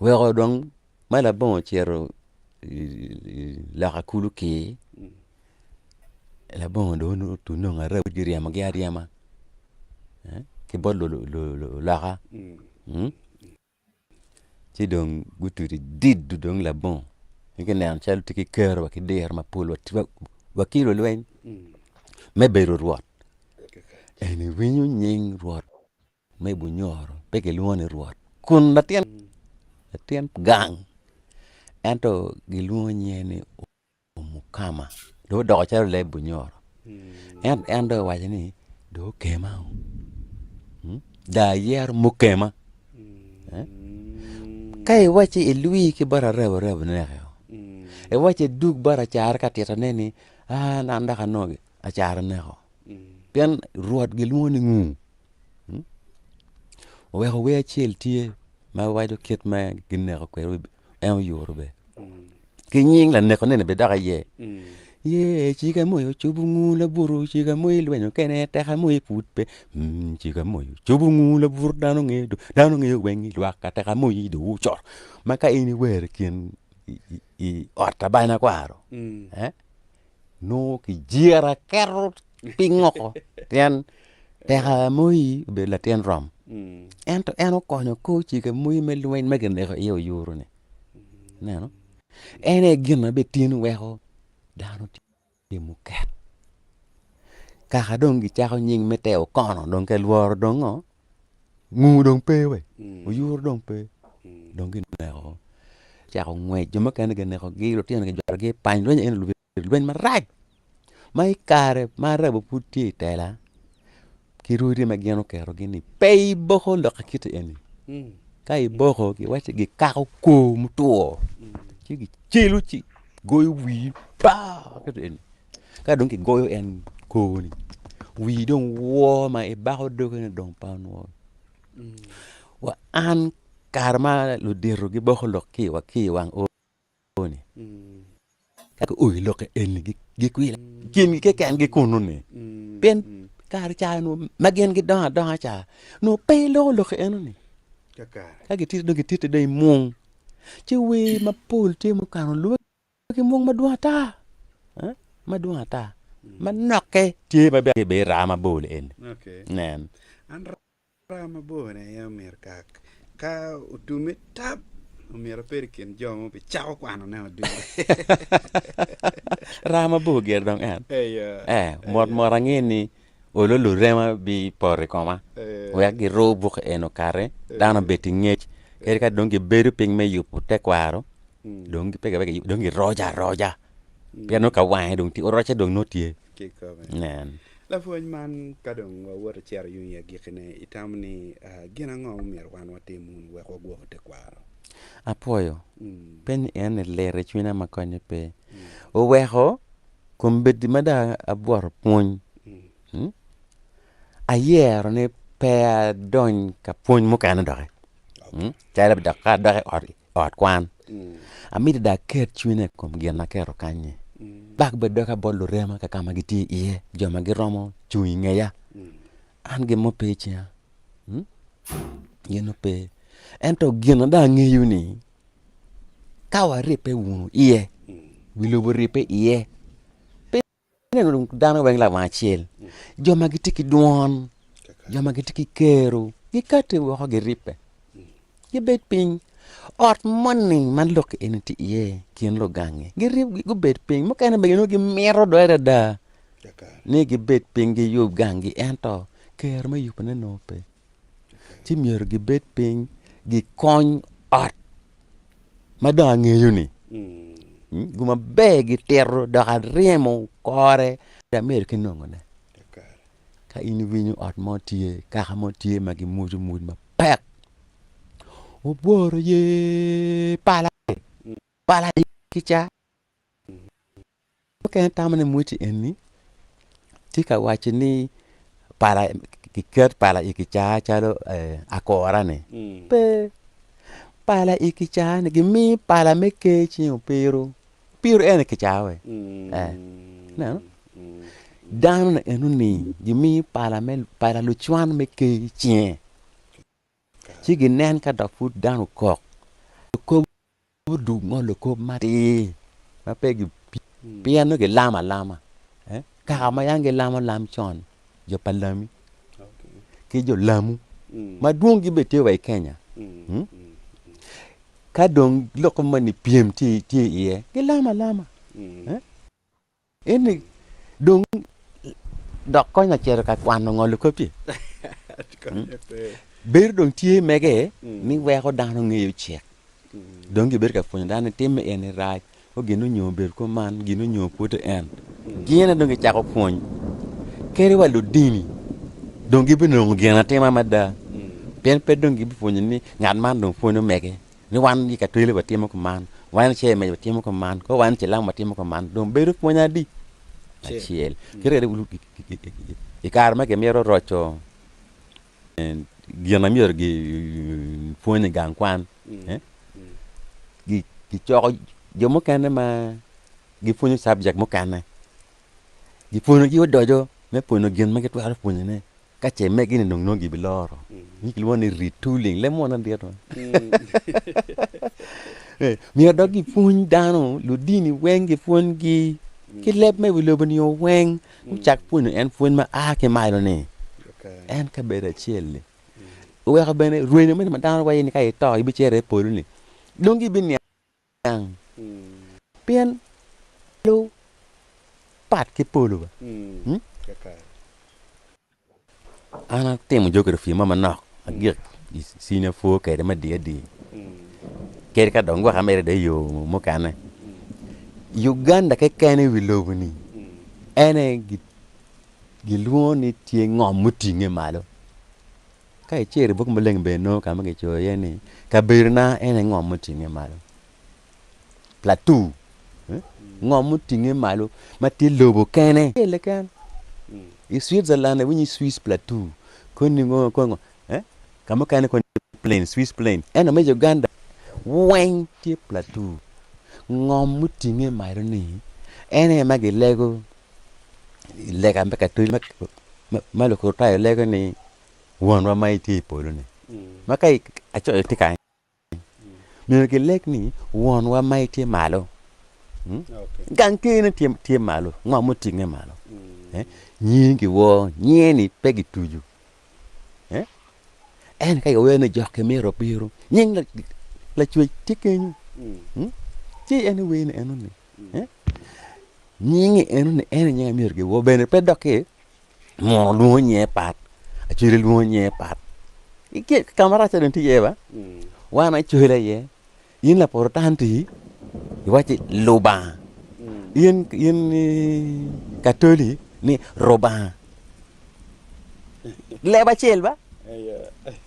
weko dong ma labongo ocito i loka kulu kir labongo dong onongo arem giryemogi aryema ki bot luloka ci dong gutuco dido dong labongo ci gineno calo tye ki kero wa ki diro mapol wa ki lulweny me bedo rwot en iwinyo nying rwot me Bunyoro pe kilwongo ni Rwot kun latin latin gang ento gilwongo nyinge ni Omukama dong odoko calo leb Bunyoro ento en dong owaco ni. Dong okema o. Dong ayero mukema. Ka iwacci ilwi ki bot arebo arebo neke o. Iwacci idug bot acara ka titone ni an dok anongo acara neko. Pien Rwot gilwongo ni ngu. Oweko wer acel tye ma waco kit ma gineko kwede en oyuto bene ki nying laneko nene bene dok iye ye cika moyo cobo ngu laburu cika moyo ilwenyo kene teka moyo ipud pe cika moyo cobo ngu laburu dano ngeyo do dano ngeyo weng i lwak teka moyo do ocoro ma ka in iwero i kin i ot abana kwaro nongo kijira keto piny woko pien teka moi obedo latin rom ento en okonyo kor cike moi me lweny ma kineko iye oyuro-ni ineno en aye gin ma bene tin weko dano tye muket kaka dong gicako nying me te okono dong ka ilworo dong ngo ngu dong pe we oyuro dong pe dong gineko cako ngwec jo mukene ginekogi lutino gijwatogi i pany lweny eni obedo lweny marac ma i kare ma Arabo pud tye i tela ki rwodi ma gin oketogi ni pe iboko lok kiti eni ka iboko giwacci gikako kor mutwo ci gicelo ci goyo wii paa kiti eni ka dong kigoyo en kor-ni wii dong woo ma ibako dogi ni dong pe anwoyo wa an kare ma ludito giboko lok ki i wang ni ka guoyo lok eni gikwilo kingi kekengi kunu-ni pien kare ca ma gin gidongo adonga ca nongo pe iloko lok eno-ni ka gitito dong gititi dong i mung ci wer mapol tye mukano lwak ki mung madwong ata madwong ata manokke tye ma bene raa mabor eni nen. Raa mabor ni aye omyero ka ka otumme tap omyero abed i kin jo ma obicako kwanone odiko. Raa mabor gire dong en. Eya. Eh, mot mot ange ni olo lurema bipoto i koma wek giru bukke eno kare dano obed ki ngec kadi ka dong gibedo piny me yubo tekwaro dong pe dong giroco aroca pien nongo ka wange dong tye orocce dong nongo tye. Kikome. Nen. Lapwony man, ka dong wawoto cito yung i agikkine, itamo ni gin ango ma myero wan watim wunu wek wagwok tekwaro? Apwoyo. Penyo en ni lit i cwinya ma konye pe. Oweko kombeddi ma dong abwoto pwony, ayero ni pe adony ka pwony mukene doki. Calo dok ka adok i ot ot kwan. Amito dong aket cwinya i kom gin ma aketo kany-nyi. Bak bed doka bot lurema ka ka ma gitye iye, jo ma giromo cung i ngeya. An gin mo pe i cinga, gin mo pe. Ento gin ma dong angeyo ni, ka waribbe wunu iye, wi lobo oribbe iye, pe Ineno dong dano weng lawang acel, jo ma gitye ki dwon, jo ma gitye ki kero gikati woko giribbe gibed piny. Ot moni ma lok eni tye iye i kin lugangi girib gubed piny mukene bene nongo gimito dong adada ni gibed piny giyub ganggi ento kero me yubone nongo pe ci myero gibed piny gikony ot ma dong angeyo-ni gin maber gitito dok aryemo kore amito ki nongone. Ka in iwinyo ot mo tye kaka mo tye ma gimwoco mwoc mapek obworo ye pala pala kica. Mukene tamo ni mweci eni tye ka waco ni pala kiket pala i kicaa calo akura-ni pe pala i kicaa-ni gimiyo pala me ker cing opiru opiru en aye kicaa we ineno dano ni enoni gimiyo pala me pala lucwan me ker i cinge ci ginen ka dok pud dano okok. Gudug ngolo kop matir ma pe pien nongo gilamo alama kaka ma yam gilamo lam con jo pa Lami ki jo Lamu madwonggi bene tye wa i Kenya ka dong lok moni pyem tye iye gilamo alama. Eni dong dok konya acito ka kwano ngolo kop ci? Bedo dong tye mege ni weko dano ngeyo cik. Dong gibedo ka pwonyo dano ni timme eni rac, o gin onyo obedo kuman, gin onyo pwod en. Gin aye dong gicako pwony. Kadi wa ludini. Dong gibinongo gin atima mada, pien pe dong gibipwonyo ni ngat man dong pwonyo mege ni wan i Katoli watimo kuman, wan i Cemec watimo kuman, ko wan i Cilam watimo kuman. Dong bedo pwony adi? Acel. Kit i kare ma gimito roco gin ma myero gipwony i gang kwan, gicoko jo mukene ma gipwonyo cabjek mukene, gipwonyogi odoco me pwonyo gin ma gitwero pwonyone ka ce megi-ni dong nongo gibiloro. Nyo kilwongo ni retooling, leb munu adit ma. Myero dok gipwony dano, ludini weng gipwonygi ki leb me wi lobo-ni weng, gucak pwonyo en pwony ma a ki malo-ni. En kabedo acel-li. Oweko bene rwenyo meno ma dano waco ni ka ito ibicito i polo-ni dong gibiniang. Pien polo pat ki polo ba. An atimo geography mo manok agik i senior four kwede me adi adi kadi ka dong gwok amedde i yo mukene. Uganda keken i wi lobo ni en aye gilwongo ni tye ngom mutinge malo. Ka icito i buk maleng bene inongo ka ma kicoyo iye ni, Kabedona en aye ngom mutingnge malo, plateau, ngom mutingnge malo ma tye lobo kene. I Switzerland iwinyo ni Swiss plateau, koni ngo koni ngo, ka mukene koni plain, Swiss plain, ento me Uganda weng tye plateau. Ngom mutingnge malo-ni en aye ma gilego i lega me katoli ma Lukricitayo lego ni Wonwa ma itye i polo-ni. Ma ka acoyo tye kany, myero gileg ni Wonwa ma itye malo. Gang ker-ne tye malo, ngo mutinge malo? Nyingi giwor, nyinge-ni pe gituco. Ento ka giwero ni jok kimito bino, nying Lacwec tye kenyo. Ci en wer ni enoni. Nyinge enoni en aye nying ma myero giwor bene pe dok ki muno lwongo nyinge pat, acwele lwongo nyinge pat. Ka marac-ca dong tye iye ba, wan acwele aye, in laprotanti iwacci Lubanga, in Katoli ni Rubanga. Leb acel ba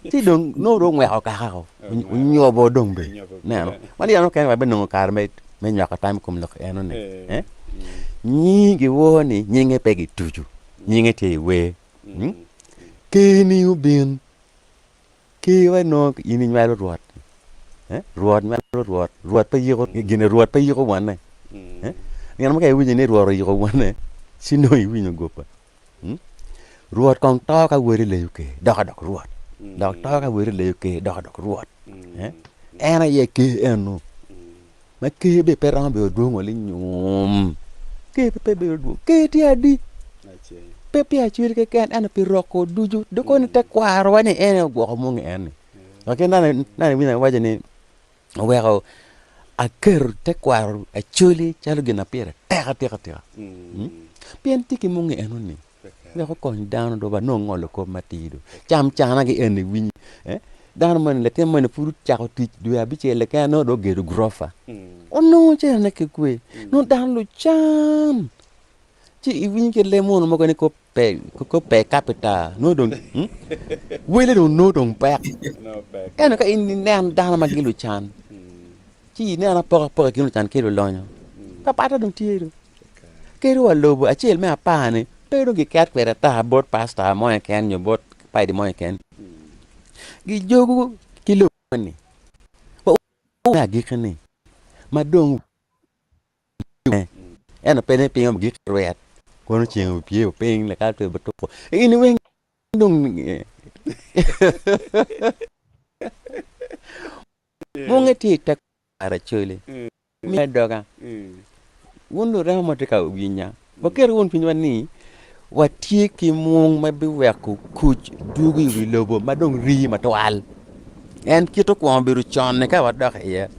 ci dong nongo dong ongweko kaka o onyobo dong be ineno ma nino mukene wabinongo kare me nywako tam i kom lok eno ni nyingi giwor ni nyinge pe gituco nyinge tye i wer ker-ni obin ker wa nongo in inywalo Rwot Rwot nywalo Rwot Rwot pe yiko gine Rwot pe yiko wonne nino mukene iwinyo ni Rwot oyiko wonne ci nongo iwinyo goba. Rwot kong to ka wode leyo ker dok adok Rwot, dok to ka wode leyo ker dok adok Rwot. En aye ker eno ma ker bene pe romo bedo dwong wa linyum, ker pe bedo dwong, ker tye adi? Pe pi acwali keken ento pi roko ducu dok kono tekwarowa ni en aye ogwoko mung en ni. Dok ki nene iwinyo awaco ni oweko aketo tekwaro Acholi calo gin ma pire tek atika tika pien tye ki mungi enoni wek okony dano dong wanong ngolo kop matir dong cam cana ki eni iwinyo dano moni latin moni pud ocako tic dwe abicel keken nongo dong ogedo gurofa onongo cerane ki kwe nongo dano lucam ci iwinyo kit lee munu mogo ni kop pe kapita nongo dong wele dong nongo dong pek ento ka in inen dano ma gin lucan ci inen apokapoka i kin lucan ki lulonyo papatta dong tye do kadi wa lobo acel me apar-ni pe dong giket kwede ata bot pasta mo keken nyo bot padi mo keken gijogo ki lobo-ni wa me agikki-ni ma dong Ento pe ni piny ogik rwet kono ceng opye piny lakal pe otuko in weng dong munge tye i tekwaro Acholi me doga wun lurema ma tye ka winya waket wun cwinywa ni watye ki mung ma biweko kuc dwogo i wi lobo ma dong rii matwal. En kit okwongo bedo con-ni ka wadok iye.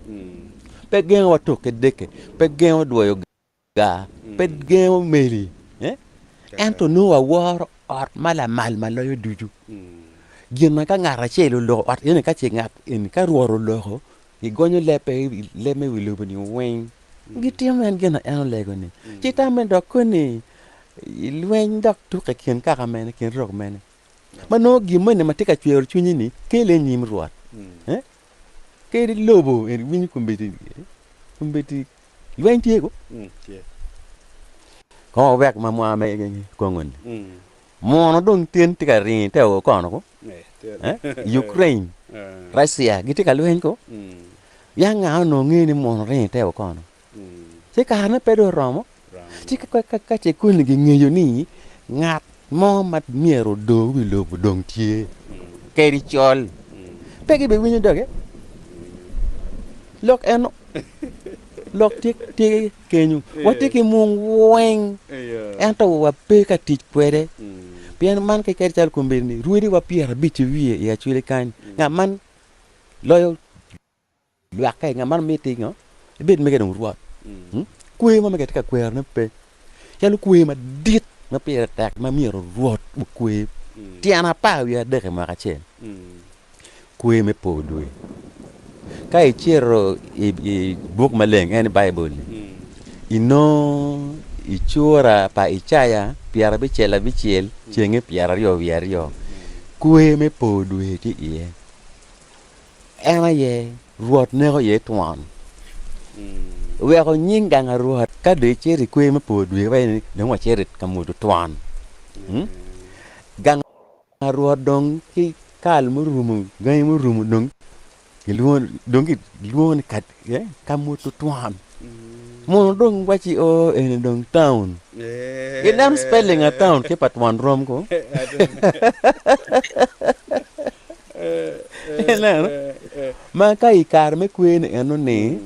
Pe gengo wa tuk ki deke, pe gengo dwoyo gar, pe gengo meli, ento nongo waworo ot ma lamal ma loyo ducu. Gin ma ka ngat acel oloko ot eni ka ce ngat eni ka Rwot oloko, gigonyo lebbe leb me wi lobo-ni weng, gitimo en gin ma en olego-ni. Ci tamme dok koni lweny dok tukke i kin kaka mene, i kin rok mene? Ma nongo gin moni ma tye ka cwero cwinyi-ni kele i nyim Rwot. Eh? Kadi lobo eni winyo kombeddi, kombeddi lweny tye ko. Kong wawek ma mwa me Congo-ni. Muno dong tin tye ka ringo i te okono ko. Eh? Ukraine, Russia gitye ka lweny ko. Yang nga onongo ngeyo ni muno ringo i te okono? Ci karene pe dong oromo. Ci ka ce koni gingeyo ni ngat mo ma myero odor wi lobo dong tye kadi col, pe gibiwinyo doge. Lok eno, lok tye tye kenyo. Watye ki mung weng, ento wape ka tic kwede. Pien man kadi calo kombeddi-ni, rwodiwa pyerabic ki wiye i Acholi kany, ngat man loyo Lwakke, ngat man miti ngo? Ibed mege dong rwot. Kwer mo ma kitye ka kwerone pe. Calo kwer madit ma pire tek ma myero rwot okwer tyen 13 i mwaka acel. Kwer me po dwe. Ka icito i buk maleng en ni Baibul-li, inongo i cura pa Icaya 56 cenge 22, kwer me po dwe tye iye. En aye Rwot neko iye twon, weko nying gang a Rwot. Ka dong icito i kwer me por dwe, iwaco ni dong wacito ka mwodo twon. Gang a Rwot dong ki kal murumo, gangi murumo dong gilwongo ni ka mwodo twon. Muno dong wacci oo eni dong town. Ineno spelling a town ki pa twon rom ko. Ineno? Ma ka i kare me kwer-ni eno-ni,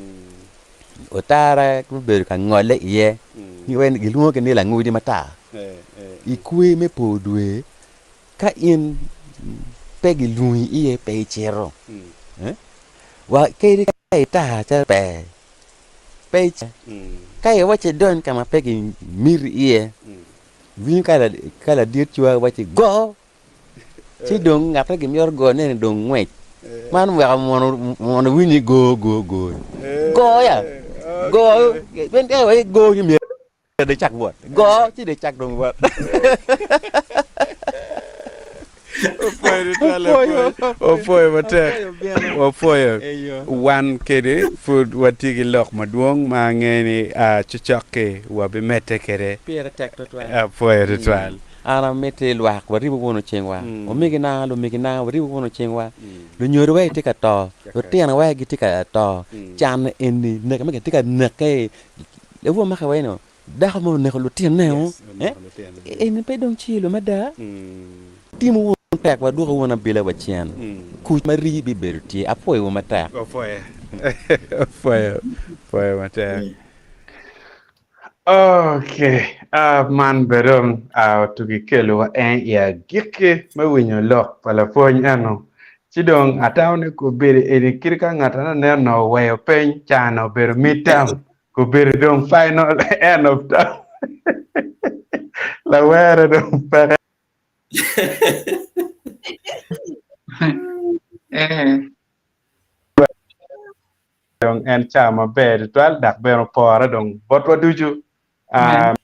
otara gubedo ka ngole iye, gilwongo ki ni langudi matar. I kwer me por dwe, ka in pe gilwongi iye pe icito. Wa kadi ka itar calo pee, pe icito. Ka iwacci idony ka ma pe gimiti iye, iwinyo ka ladit cwari wacci go! Ci dong ngat ma gimito gone-ni dong ngwec. Man weko mono iwinyo ni go go go. Go ya! Go! Pien ka iwaco ni go ci myero dong icak wot. Go ci dong icak dong wot. Opwoyo matek. Wapwoyo. Wan kede pud watye ki lok madwong ma angeyo ni cokcok-ki wabimedde kwede. Pire tek tutwal. Apwoyo tutwal. An amiti lwak waribu wunu cingwa, omegina, lumegina, waribu wunu cingwa. Lunyodowa gitye ka to, lutinowa gitye ka to, can eni neke ma gitye ka neke. Lawor make wa eno, dako mo oneko lutinne-o, eni pe dong cilo mada? Timo wunu tek wadwoku wunu abila wa cen, kuc ma rii bibedo tye. Apwoyowu matek. Apwoyo, apwoyo matek. Ok, ah, man bene dong ah, otugi kelowa en i agikki me winyo lok pa lapwony eno. Ci dong atamo ni kobedo eni kit ka ngat aneno onongo oweyo peny ca-ni obedo mid term, kobedo dong final end of term. Lawere dong peke. Eh. Dong en cawa maber tutwal dok bene opore dong botwa ducu. Amen.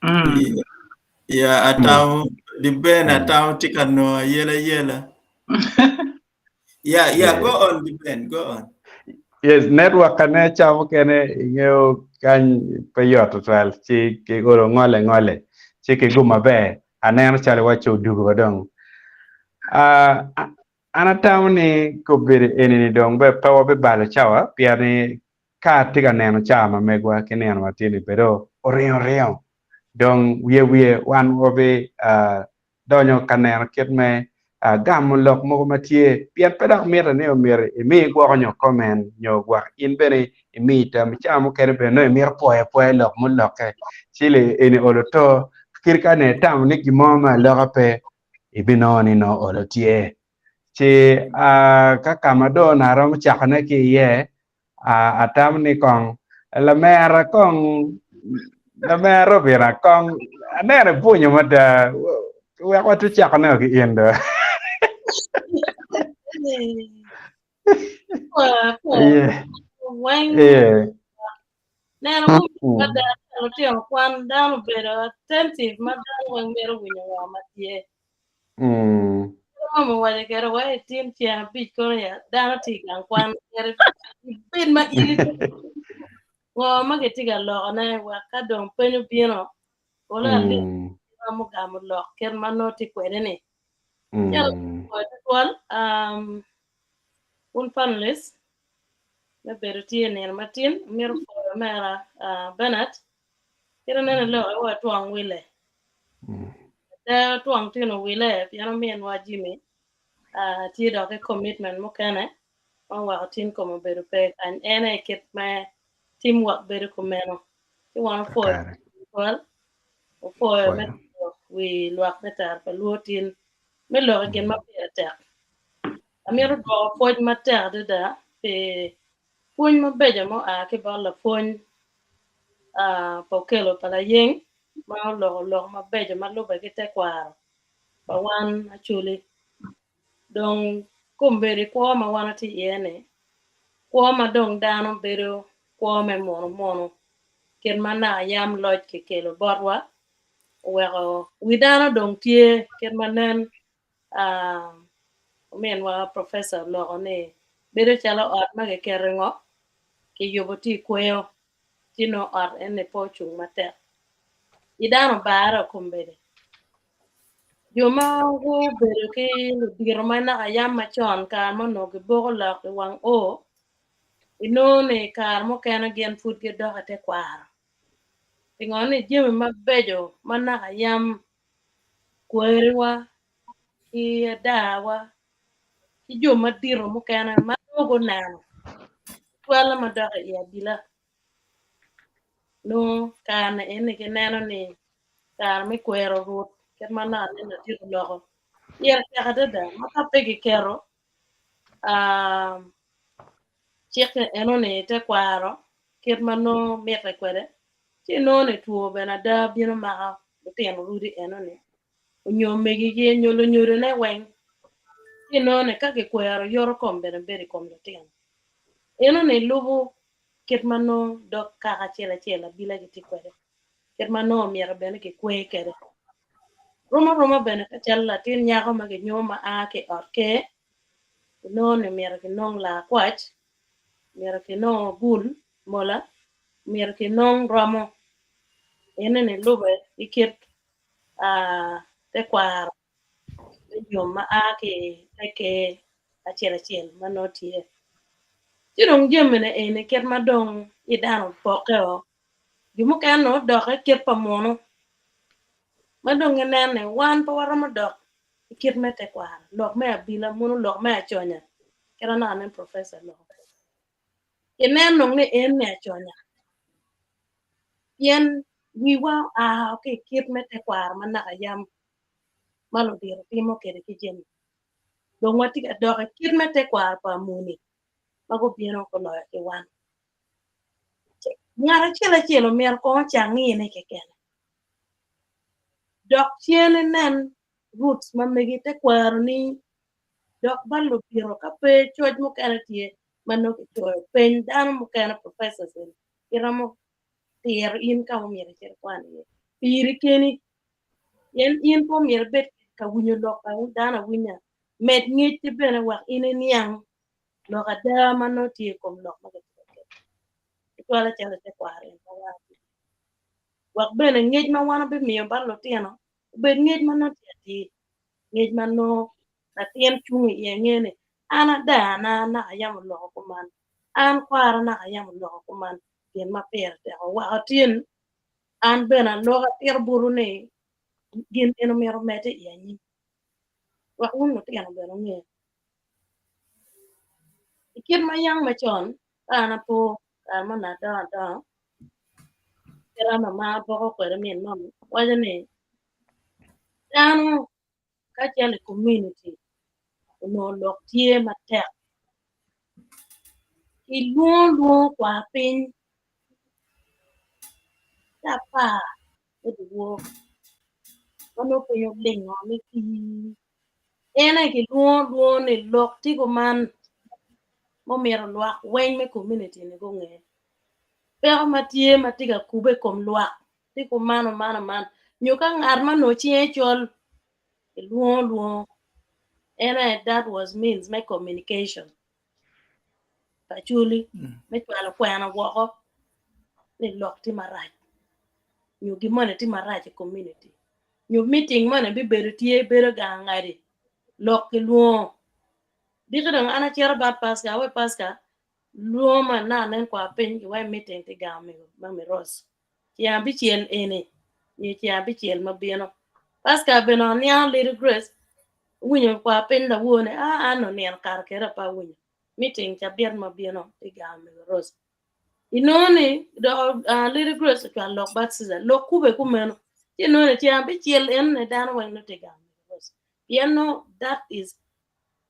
Mm. Ya atamo di Ben atamo tye ka nongo ayela yela. Yeah, yeah, go on di Ben, go on. Yes, network ane ca mukene ingeyo kany pe yot tutwal ci kigolo ngole ngole ci kigum maber aneno calo iwaco odugo wa dong. Ah, an atamo ni kobedo eni ni dong be pe wabibalo cawa pien ni ka atye ka neno cawa ma megwa ki nino ma tye ni bedo oringo ringo dong wiye wiye wan wabi ah, donyo ka neno kit me gamo lok mogo ma tye, pien pe dok mitte ni omyero imi gwoko nyo komen nyo gwok in bene imi tam. I cawa mukene bene nongo imito pwoyo apwoya lok mulokke ci eni olo to kit ka ne itamo ni gin mo me aloka pe ibinongo ni nongo olo tye. Ci ka ka ma dong onongo aromo cakone ki iye Atamo ni kong lamera kong lamera obina kong aneno ibwunyo mada wek watye cako neno ki in do. Weng Yeah. neno mada. Lutino kwan dano obedo attentive ma dano weng mito winyo ngo ma tye. Mama owaco kede wa i tin ceng abic kono ya dano tye i gang kwan myero ibed ma in ngo ma gitye ka lokone wek ka dong peny obino olo alip romo gamo lok kit ma nongo tye kwede ni. Calo tutwal un panelist me bedo tye i nino matin amito pwoyo omera Bernard kit aneno iloko wa twong wile ada twong tino wile pien ominwa Jimmy tye dok ki commitment mukene ma oweko tin kome obedo pe kany en aye kit me team work bedo kumeno ci wan opwoyo tutwal opwoyo me wi lwak me tero pa luo tin me lok i gin ma pire tek. Amito dwoko pwoc matek adada pi pwony mabeco ma oa ki bot lapwony pa Okello pa Layeng ma oloko lok mabeco ma lubbe ki tekwaro pa wan Acholi. Dong kombeddi kwo ma wan watye iye-ni, kwo ma dong dano bedo kwo me munu munu kit ma naka yam loc kikelo botwa oweko wi dano dong tye kit ma nen ominwa professor oloko ni bedo calo ot ma kiketo i ngo kiyubo tye i kweyo ci nongo ot eni pe ocung matek. I dano obare kombeddi jo ma gubedo ki ludito ma naka yam macon kare ma onongo giboko lok i wang oo inongo ni kare mukene gin pud gidok i tekwaro pingo ni jami mabeco ma naka yam kweriwa ki adawa ki jo madito mukene ma nongo guneno tutwalle ma dok i abila nongo kare eni gineno ni kare me kwero rut kit ma naka nen ladit oloko pire tek adada ma ka pe kiketo cik enoni i tekwaro kit ma nongo mitte kwede ci inongo ni two bene ada bino mako lutino rudi enoni onyo omegigi nyo lunyodone weng ci inongo ni ka kikwero yoto kom bene bedo i kom lutino enoni lubo kit ma nongo dog kaka acel acel abila gitye kwede kit ma nongo omyero bene kikwer kwede. Rom aroma bene ka calo latin nyako ma kinyomo ma a ki i ot ker inongo ni myero kinong laa kwac, myero kinong ogul mola, myero kinong romo enoni lube ki kit tekwaro me nyom ma a ki i te ker acel acel ma nongo tye. Ci dong jamine eni kit ma dong i dano opokke-o jo mukene nongo odok i kit pa munu ma dong gineno ni wan pe waromo dok i kit me tekwaro lok me abila mono lok me aconya kit ma naka nen professor oloko kwede inen dong ni en ni aconya pien wiwa oa ki i kit me tekwaro ma naka yam ma ludito timo kwede ki jami dong watye ka dok i kit me tekwaro pa muni ma gubino guloyo ki wan. Ngat acel acel omyero kong ocak ngine kekene dok cen inen roots ma megi tekwaroni dok ba ludito ka pe coc mukene tye ma nongo kicoyo peny dano mukene professors eni giromo tiro in ka ma myero icit ikwan iye piri keni pien in pe omyero ibed ka winyo lok pa dano awinya med ngecci bene wek in iniang lok ada ma nongo tye i kom lok ma kitye ka keto tutwalle calo i tekwaro eni ma wan watye kwede wek bene ngec ma wan wabimiyo bot lutino obed ngec ma nongo tye atir ngec ma nongo latin cung iye ngeyo ni an adana naka yam oloko kuman an kwara naka yam oloko kuman gin ma pire tek oweko tin an bene aloko atito botwu ni gin eni myero omedde i anyim wek wun lutino bene wunge. I kit ma yam macon ka an apo kare ma onongo adongo adonga kit ma mama boko kwede min mama waco ni dano ka calo i komuniti onongo lok tye matek kilwongo lwongo kwar piny ki apar me dyewor ma nongo piny olingo ni tii En aye kilwongo lwongo ni lok tye kuman ma omyero lwak weng me komuniti ni gunge. Peko ma tye ma tye ka kube i kom lwak tye kuman oman oman nyo ka ngat ma onongo cinge col kilwongo lwongo en aye that was means me communication pa Acholi me cwalo kwena woko ni lok tye marac nyo gin moni tye marac i community nyo meeting moni bibedo tye bedo gang ngadi lok kilwongo diki dong an acito bat Pasca awe Pasca lwongo ma na nen kwa piny giwaco meeting tye gang omego mami Rose ceng abicel eni nyo ceng abicel ma bino Pasca bene oniango Lady Grace owinyo kwa piny lawor ni aa an onino kare kede pe awinyo meeting cabit ma bino tye gang omego Rose inongo ni dok Lady Grace ocwalo lok bot Caesar lok kube kumeno ci inongo ni ceng abicel enoni dano weng nongo tye gang omego Rose pien nongo that is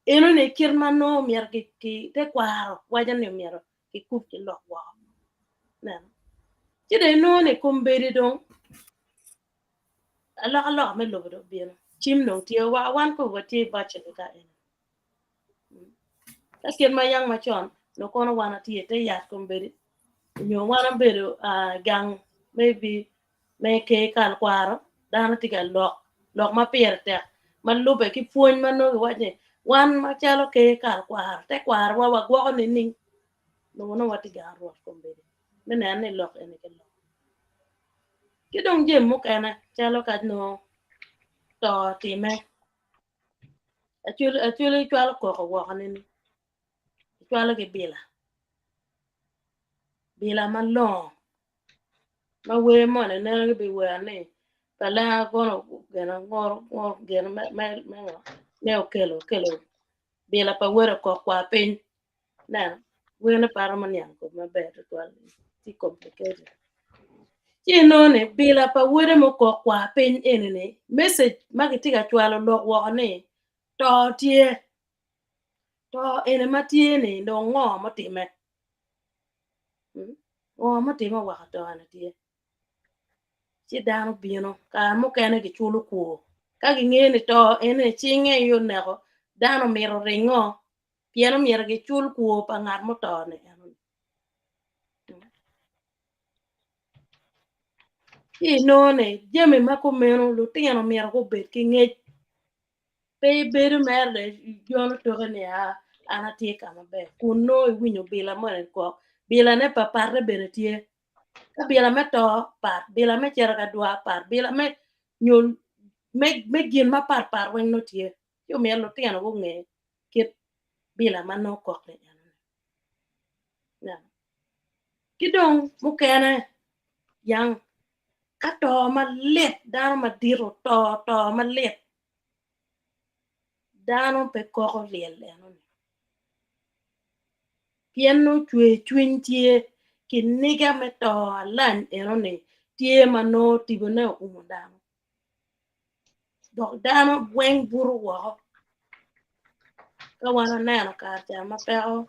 enoni kit ma nongo myero ki tekwaro waco ni myero kikub ki lok woko ineno ci dong inongo ni kombeddi dong alokaloka me lobo dong obino cim dong tye wa wan kong watye i virtually ka eni ka kit ma yang macon nongo kono wan watye i te yat kombeddi nyo wan wabedo gang maybe me ker kal kwaro dano tye ka lok lok ma pire tek ma lube ki pwony ma nongo giwaco ni wan macalo ker kal kwaro tekwarowa wagwoko nining nongo nongo watye gang rwot kombeddi me neno ni lok eni kiloko. Ki dong jami mukene calo ka nongo to otime acwali cwalo koko woko nining icwalo ki bila, bila malongo ma wer moni neno gibiwero ni kalenga kono gin gin me ngo me okelo okelo bila pa wode okok kwar piny ineno werne pe aromo niang kome maber tutwal tye complicated ci inongo ni bila pa wode ma okok kwar piny eni-ni message ma kitye ka cwalo lok woko ni to tye To eni ma tye-ni dong ngo mutimme? Ngo mutimme oweko to eni tye? Ci dano bino kare mukene giculo kwor ka gingeyo ni to eni cinge aye oneko dano omito ringo pien omyero gicul kwor pa ngat muto-ni enoni. Ci inongo ni jami ma kumeno lutino myero gubed ki ngec Pe ibedo mere ijono toke ni aa an atye ka maber kun nongo iwinyo bila moni kok bilane papatte bene tye ka bila me to pat bila me cito ka dwar pat bila me nyo me gin mapat pat weng nongo tye ci omyero lutino gunge kit bila ma nongo kok ni enoni ki dong mukene yang ka to malit dano madit oto to malit dano pe koko lyel enoni pien nongo cwer cwiny tye kiniga me to alany enoni tye ma nongo tipone oumo dano dok dano weng buto woko ka wan waneno kare ca ma peko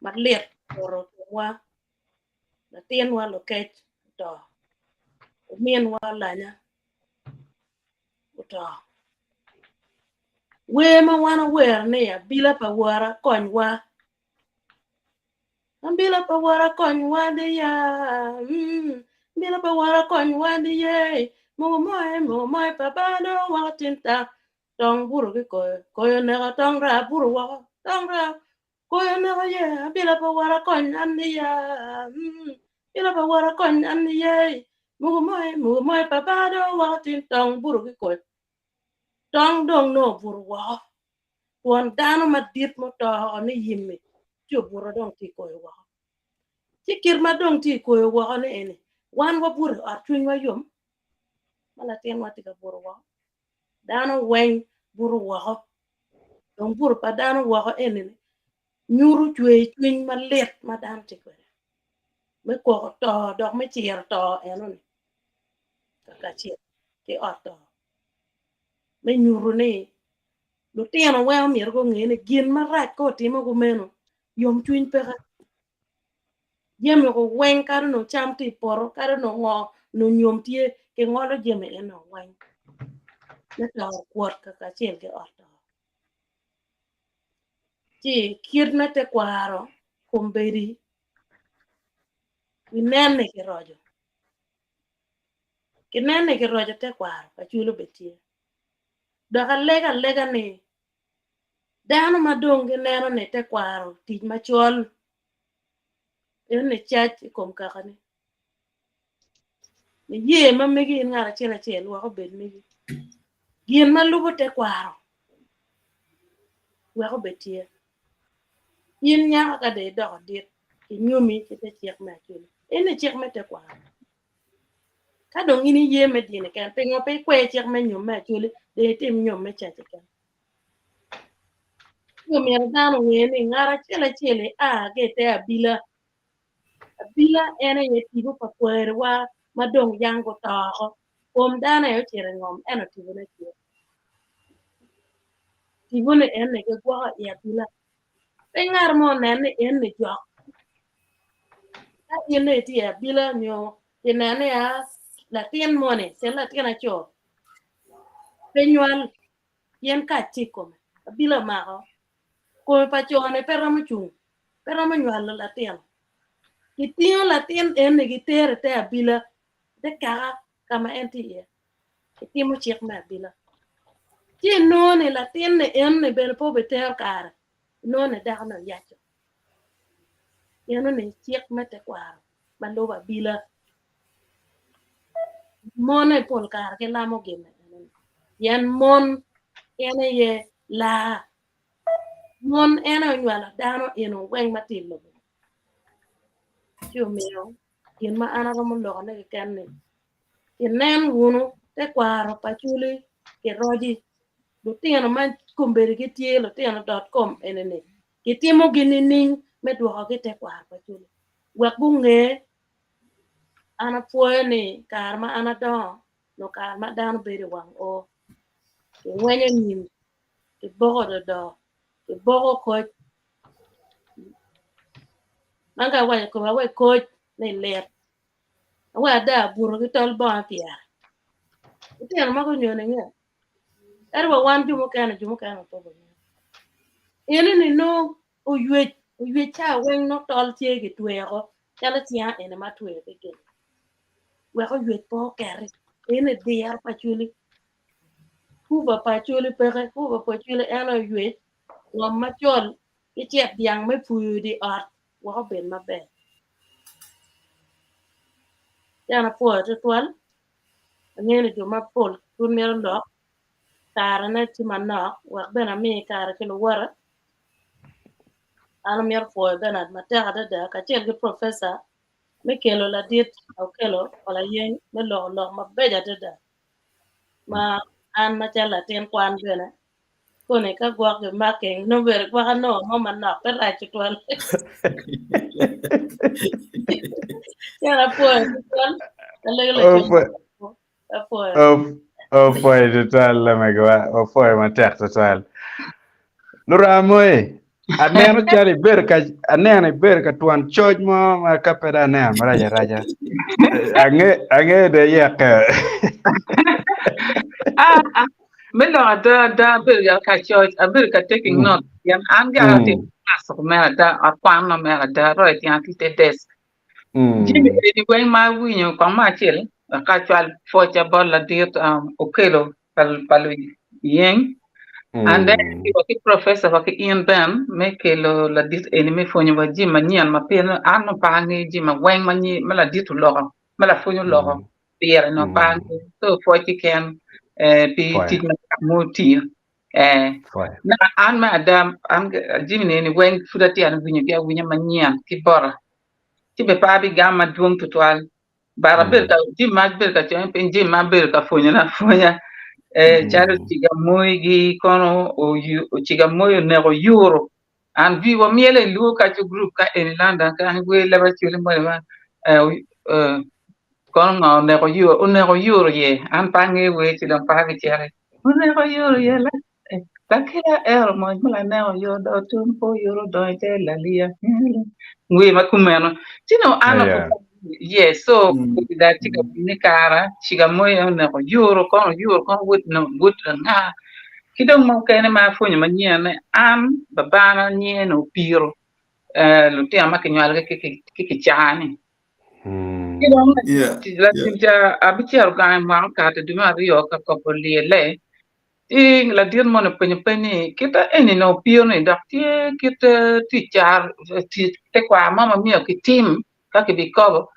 malit opoto i komwa latinwa lukec oto ominwa alanya oto. Wer ma wan owero ni abila pa wora konywa abila pa wora konywa diya mm, abila pa wora konywa diye mogo moe mogo moe pa bano woko tinta tong buto ki koyo koyo neko tong raa buto woko tong raa Koyo neko ye, abila pa wora kony an niya. Mm, abila pa wora kony an niye. Mugo moe, mugo moe pa ba do woko tin tong buto ki koyo. Tong dong nongo obuto woko. Twon dano madit muto oko ni yimmi ci obuto dong tye koyo woko. Ci kit ma dong tye koyo woko ni eni, wan wabuto i ot cwinywa yom ma latinwa tye ka buto woko. Dano weng buto woko. Dong buto pa dano woko eni-ni nyuto cwer cwiny malit ma dano tye kwede me koko to dok me ciro to enoni kakacel ki ot to me nyuto ni lutino weng omyero gunge ni gin marac ka otimo kumeno yomcwiny peke. Jami weng kadi onongo cam tye i poto kadi onongo ngo onongo nyom tye kingolo jami eno weng me to kwot kacel ki ot to. Ci kit me tekwaro kombeddi. Inen ni kiroco. Kinen ni kiroco tekwaro pa Acholi obed tye. Dok alego alega ni dano ma dong gineno ni tekwaro tic macol eno ni cac i kom kakani. Niye ma megi in ngat acel acel wek obed megi. Gin ma lubo tekwaro wek obed tye. In nyako ka dong idoko dit, kinyomi ki te cik me Acholi. Eni cik me tekwaro. Ka dong in iye me dini keken, pingo pe ikwer cik me nyom me Acholi dong itim nyom me cac keken? Ci omyero dano onge ni ngat acel acel ia ki i te abila. Abila en aye tipo pa kwariwa ma dong yang guto oko. Kom dano aye ocito i ngom ento tipone tye. Tipone eni gigwoko i abila. Pe ngat mo onen ni en ni jok. Ka in dong itye i abila nyo kineno ni a latin moni cel latin aco pe nywal pien kac tye i kome abila omako kome pa co-ni pe romo cung pe romo nywalo latin. Gitingo latin eni gitero i te abila i te kaka ka ma en tye iye itimo cik me abila. Ci inongo ni latin-ni eni bene pe obitero kare inongo ni dako-ni oyaco. Eno-ni cik me tekwaro ma lubo abila. Mon-ne pol kare gilamo gin eno-ni pien mon en aye laa mon en aye onywalo dano eno weng ma tye i lobo ci omiyo gin ma an aromo lokone keken ni inen wunu tekwaro pa Acholi kiroci lutino ma kombeddi gitye lutino dot kom eni-ni kitimogi nining me dwokogi tekwaro pa Acholi wek gunge an apwoyo ni kare ma an adongo nyo kare ma dano bedo i wang oo kingwenyo nyim kiboko dodo kiboko koc man ka awaco i kome awaci koc ni lit awaci ada abuto ki tol bongo i pyere lutino ma gunyoni nge kadi wa wan jo mukene jo mukene pe gungeyo eni nongo oywec oywec ca weng nongo tol tye kitweko calo cinga eni ma atweyo ki gin wek oywec pe oketi eni diro pa Acholi kuba pa Acholi peke kuba pa Acholi en aye oywec ngom macol ki cet dyang me puyo i dye ot wek obed maber. Ci an apwoyo tutwal angeyo ni jo mapol pud mito lok karene tye manok wek bene ami kare ki luwote an amito pwoyo Bernard matek adada kacel ki professor me kelo ladit Okello Olayeng me loko lok mabeco adada ma an macalo latin kwan bene koni ka gwok gimaki nongo bedo gwok anongo mo manok pe rac tutwal. Ci an apwoyo tutwal alego lacen apwoyo. Opwoyo tutwal lamegiwa, opwoyo matek tutwal. Luramo-i, aneno calo ibedo ka aneno ibedo ka twon coc mo ma ka pe dong aneno marac araca. Ange ange de yeke. Ah, ah, me lok ada ada abedo ya ka coc abedo ka taking mm. note pien an gara mm. timo class me ada ot kwan ma mere ada royo tyen atye te desk mm. jami eni weng ma awinyo kong ma acel ka cwal pwoca bot ladit um, Okello pa, pa luyeng and then mm. wa ki professor wa ki in Ben me kelo ladit eni me pwonyo wa jami manyen ma pien an nongo pe angeyo jami ma weng ma, nyi, ma ladit oloko ma lapwony oloko mm. pire nongo pe angeyo so pwoc keken eh, pi tic matek ma otiyo eh, na an me ada an jami ni eni weng pud atye an winyogi awinya manyen ki bota ci be pe abigam madwong tutwal But abedo ka jami ma abedo ka coyo piny jami ma abedo ka pwonyone apwonya eh, calo ciga moygi kono ciga moyi oneko oyuro an vi wamyelo i luo kaco group ka eni London ka an wer leb acoli moni ma eh, eh, kono ngo oneko oyuro oneko oyuro ye an pe angeyo wer ci dong pe abicito oneko oyuro ye la Lakila ero mony ma laneko yo do tum po yoro donyo ite laliya ngwe ma kumeno ci nongo an Yeah. yes so da tye ka winyo ni kara ciga moyo oneko yoro kono yoro kono wod no wod anga ki dong mukene ma apwonyo manyen ni an babana nyinge ni Opiro eh, lutino ma kinywalogi ki kicaa ni. Ci dong latic ca abicito gang i mwaka okato i dwe me aryo ka kobo lyelle, ci ladit moni openyo peny ni, Kite eni nongo opiro-ni dok tye kit tic car tic tekwaro mo ma myero kitim ka kibikobo?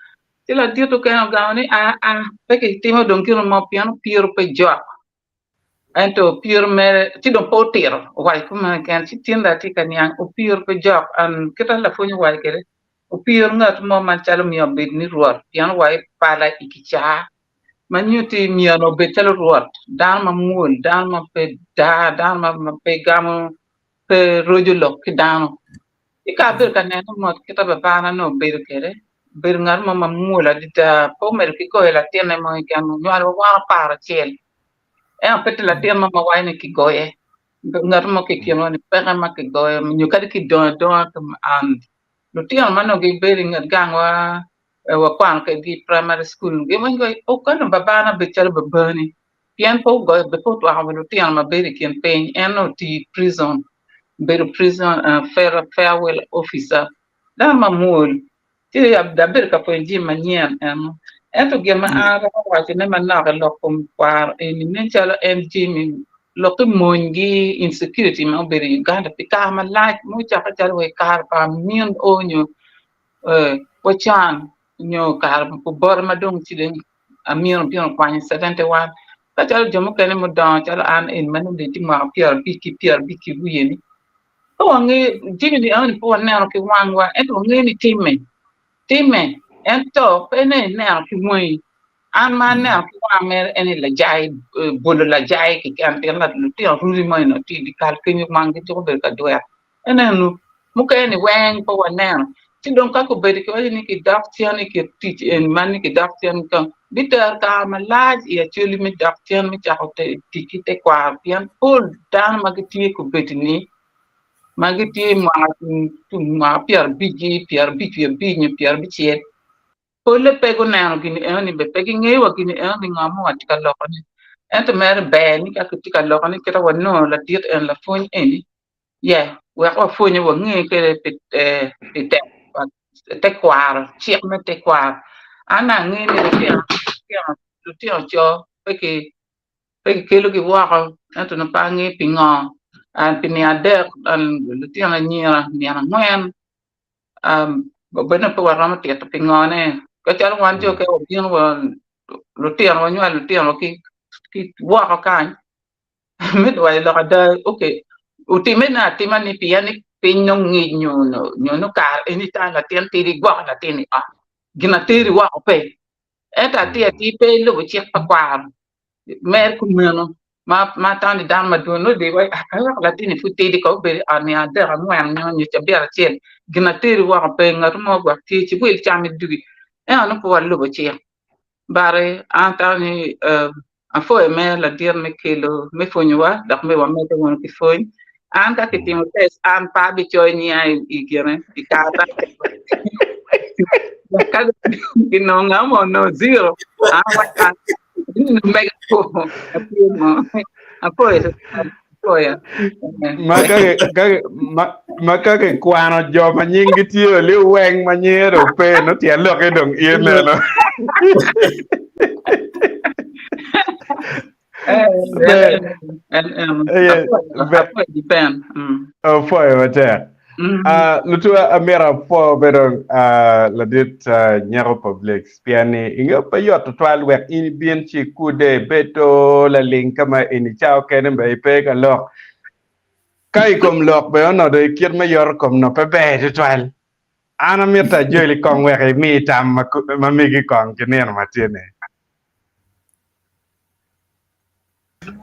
Ci ladit okene ogamo ni, Aa, pe kitimo dong gin mo pien opiro pe jok. Ento opiro mere ci dong pe otito owaco kumeno keken ci tin dong atye ka niang opiro pe jok and kita lapwony owaco kwede opiro ngat mo macalo myero obed ni rwot pien owaco pala i kicaa ma nyutti myero obed calo rwot dano ma mwol dano ma pe daa dano ma pe gamo pe roco lok ki dano ci ka abedo ka nene mot kita babana nongo obedo kwede obedo ngat mo ma mwol adada pe omedo ki goyo latinne mo keken onywalo wa wan aparacel Ento pe tye latin mo ma waco ni kigoye, ngat mo ki i kinwa ni peke ma kigoyo nyo kadi kidongo adonga and lutino ma nongo gibedo i nget gangwa wakwano kwedgi i primary school gin weng giwaco ok ento babana obedo calo babani pien pe ogoyo pe otwako wa lutino ma bedo i kin piny en nongo otiyo i prison obedo prison farewell officer dano mamwol. Ci abedo ka pwonyo jami manyen eno. Ento gin ma an aromo wacone manok i lok kom kwaro eni nen calo en jami lok ki monygi insecurity ma obedo i Uganda pi kare malac ma ocakke calo wa i kare pa Amin o nyo Wacan nyo kare pa Obote ma dong ci dong Amin obino okwanyo i 71 ka calo jo mukene mudongo calo an eni ma nongo dong tye mwaka pyerabic ki pyerabic ki wiye-ni Pe wangeyo jami-ni enoni pe waneno ki wangwa ento wangeyo ni timme, timme ento pe ni ineno ki wangi. An ma aneno ki wanga mere en ni lajai bolo lajai keken pien lutino rudi moni onongo tye i dye kal kenyo wanggi coko bedo ka dwek en eno mukene ni weng pe waneno ci dong ka gubedo kiwaco ni kidok cen i kit tic eni man ni kidok cen bitero kare malac i acholi me dok cen me cako tic ki tekwaro pien pol dano ma gitye kobeddi-ni ma gitye i mwaka pyerabicgi, pyerabic wiye abic nyo pyerabicel polle pe guneno gin enoni bene pe gingeyo wa gin enoni ngo ma watye ka lokone ento mere ber ni ka kitye ka lokone kita wanongo ladit eni lapwony eni ye wek wapwonye wange kwede pi tekwaro cik me tekwaro an ange ni lutino lutino co pe ki pe kikelogi woko ento nongo pe ange pingo pi nino adek lutino anyira nino angwen bene pe waromo tito pingone kacalo wan jo ka wabino lutino wanywalo lutino ki woko kany Me dwayo lok ada, ok, otimme ne atima ni pien ni piny nongo ngic nyo nyo nongo kare eni ta latin tidi igwoko latin i ot, gin ateri woko pe. Ento atir atir pe ilubo cik pa kwaro mere kumeno ma ma atamo ni dano madwong nongo dong iwaco ah aweko latin-ni pud tidi kong obed i ot nino adek angwen nyo nyo cabit acel gin ateri woko pe ngat mo gwok tye ci wil cam idugi ento nongo pe walubo cik. Bari an atamo ni Apwoyo mere ladit me kelo me pwonyowa dok me wamedde wunu ki pwony. An ka kitimo test an pe abicoyo nyinga i gine i karatac. Ka ginongo nga mo onongo zero an awaco an mega apwo mo apwoyo tutwal apwoyo. Ma ka ka ma ma ka kikwano jo ma nyinggi tye oli weng ma nyinge dong pe nongo tyen lokke dong in neno. Ber. Aye, ber. Apwoyo matek. Ah, lutuwa amito apwo be dong ah, ladit ah, Nyeko Publix pien ni ingeyo pe yot tutwal wek in ibin ci ikude ibed to laling ka ma eni ca okene be ipe ka lok. Ka i kom lok be onongo dong i kit me yoto kom nongo pe ber tutwal. An amito ajoli kong wek imi tam ma, ma megi kong ki nino ma tye ni.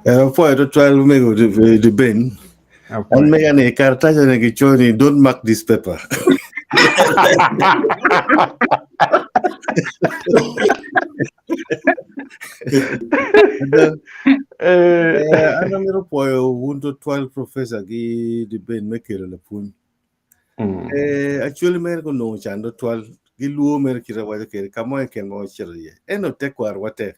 Apwoyo twatwal omego Deben. An mega ni karataca ni gicoyo ni don't mark this paper. An amito pwoyo wun twatwal professor ki Deben me kelo lapwony. Actually mere gunongo can twatwal gilwor mere kite waco kwede ka mo keken ma wacito iye ento tekwarowa tek.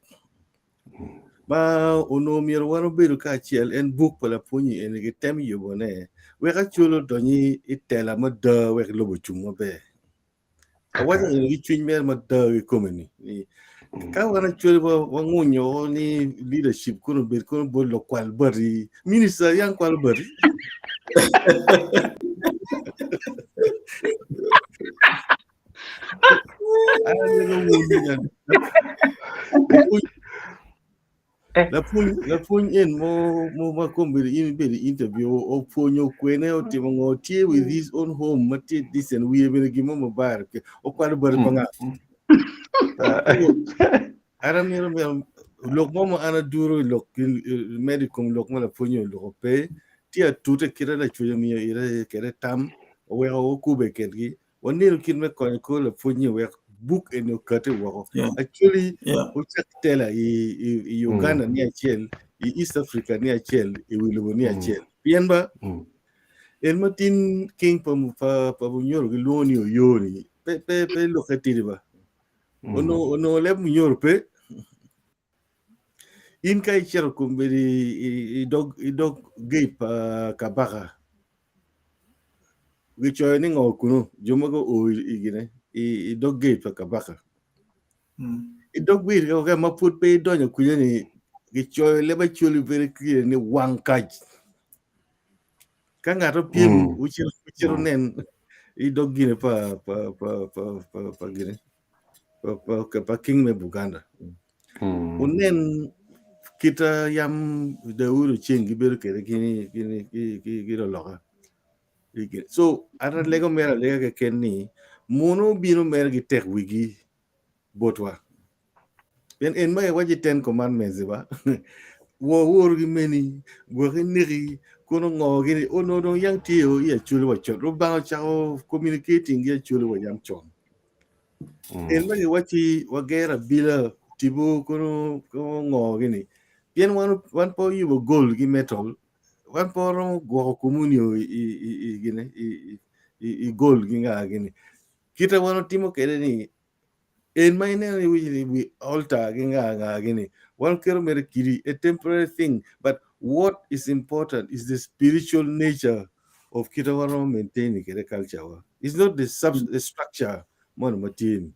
Ma onongo myero wan obedo kacel en buk pa lapwonyi eni gitem yubone wek Acholi odony i tela mada wek lobo ocung maber. Awaco eni ki cwiny mere mada kikome ni, ni ka wan actually wangunyo ni leadership kono obed kono bot lukwal bati, minister yang kwalo bati. Lapwony lapwony en mo mo ma kombeddi in ibedo i interview opwonyo kwene otimo ngo tye with his own home ma tye decent wiye bene gin mo maber okwalo bati pa nga an amito myero lok mo ma an aduro i lok medo i kom lok ma lapwony oloko pe tye atute kite lacwec omiyo ite kede tam oweko okube kedgi Waneno kit me konyo kor lapwony-nyi wek buk eni okati woko. Yeah. Actually, Yeah. wucak tela i, i, i Uganda ni acel, i East Africa ni acel, i wi lobo ni acel. Pien ba, en ma tin king pa, pa, pa Bunyoro gilwongo ni Oyo ni, pe, pe, pe lokke tidi ba. Onongo, onongo leb Munyoro pe. In ka icito kombeddi i dog i dog gate pa kabaka, gicoyo ni ngo kunu jo ma guo i gine i dog gate pa kabaka. I dog gate ka ma pud pe idonyo kwija ni gicoyo leb Acholi very clear ni wang kac. Ka ngat opyem wucito nen i dog gine pa pa pa pa pa gine. pa king me Buganda. Wunen kita yam Daudi oceng gibedo kwede gini gini gi loloka. So an alego mere alega keken ni muno bino mere gitek wigi botwa. Pien en ma iwaco i Ten Commandments ba wor wor gi meni gwok ineki kono ngo gini onongo dong yang tye i Acholi wa con. Rubanga ocako communicating gi Acholi wa yam con. En ma giwacci wager abila tipo kono ngo gini pien wan wan pe oyubo gold ki metal wan pe waromo gwoko komunio i gine i gold ki nga gini kite wan otimo kwede ni en ma ineno ni iwinyo ni wi altar ki nga nga gini wan oketo mere kidi a temporary thing but what is important is the spiritual nature of kite ma waromo maintaining kwede culture wa it's not the, sub, the structure mono ma tye ni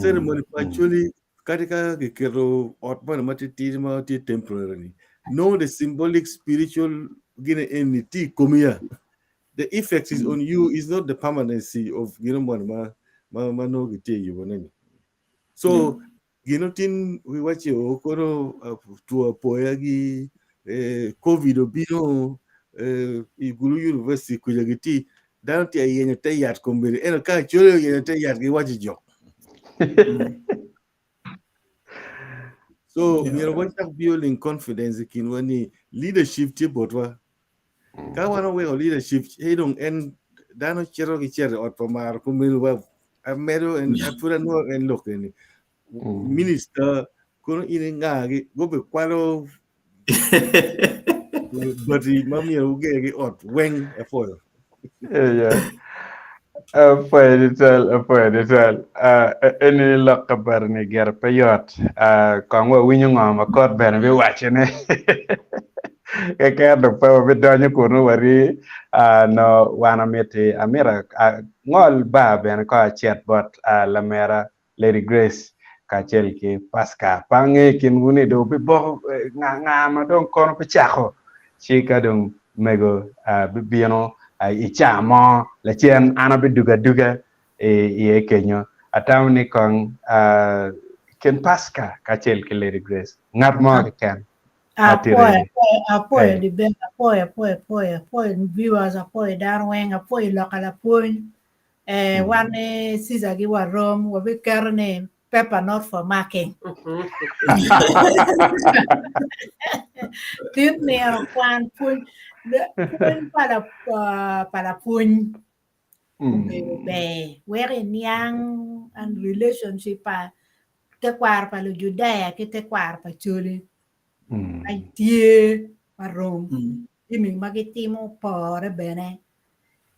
ceremony pa actually kadi ka giketo ot mono ma titidi ma tye temporary ni no the symbolic spiritual gine eni tye i komi ya the effect is on you is not the permanency of gino mono ma ma ma nongo gitye yubo ne ni so Gin otin giwacci o kono two apoya gi covid obino i Gulu University kuca gitye dano tye ka yenyo te yat kombeddi ento ka Acholi oyenyo te yat giwaco jok. So myero wacak building confidence i kinwa ni leadership tye botwa. Ka wan oweko leadership ci dong en dano cito ki cito i ot pa maro kombeddi wa amedo en pud anwoyo en lok eni minister kono in ingagi gobe kwalo bati ma myero wuger ki ot weng apwoyo. Yeah. Apwoyo tutwal, apwoyo tutwal. Uh, eni lok ka bati-ni gire pe yot. Uh, kong wawinyo ngo ma kot bene biwacone. Keken dong pe wabidonyo kunu wari uh, no wan amiti amito uh, ngol bar bene ko acit bot uh, lamera Lady Grace kacel ki Pascal. Pe angeyo i kinwu ni dong wubiboko nga nga ma dong kono bicako ci ka dong mego bibino i ca mo lacen an abidugo aduga iye kenyo. Atamo ni kong kin Pascal kacel ki Lady Grace ngat mo keken ma tye Apwoyo, ready. apwoyo, apwoyo Eh. di Ben, apwoyo, apwoyo, apwoyo, apwoyo viewers, apwoyo dano weng, apwoyo loka lapwony. Eh, wan ni Caesar gi wa rom, wabiketo ni paper not for marking. Tin nino kwan pwony, pwony pa la, pa lapwony obedo ber weko iniang and relationship pa tekwaro pa Lujudaya ki tekwaro pa Coli ma tye marom jami ma gitimo pore bene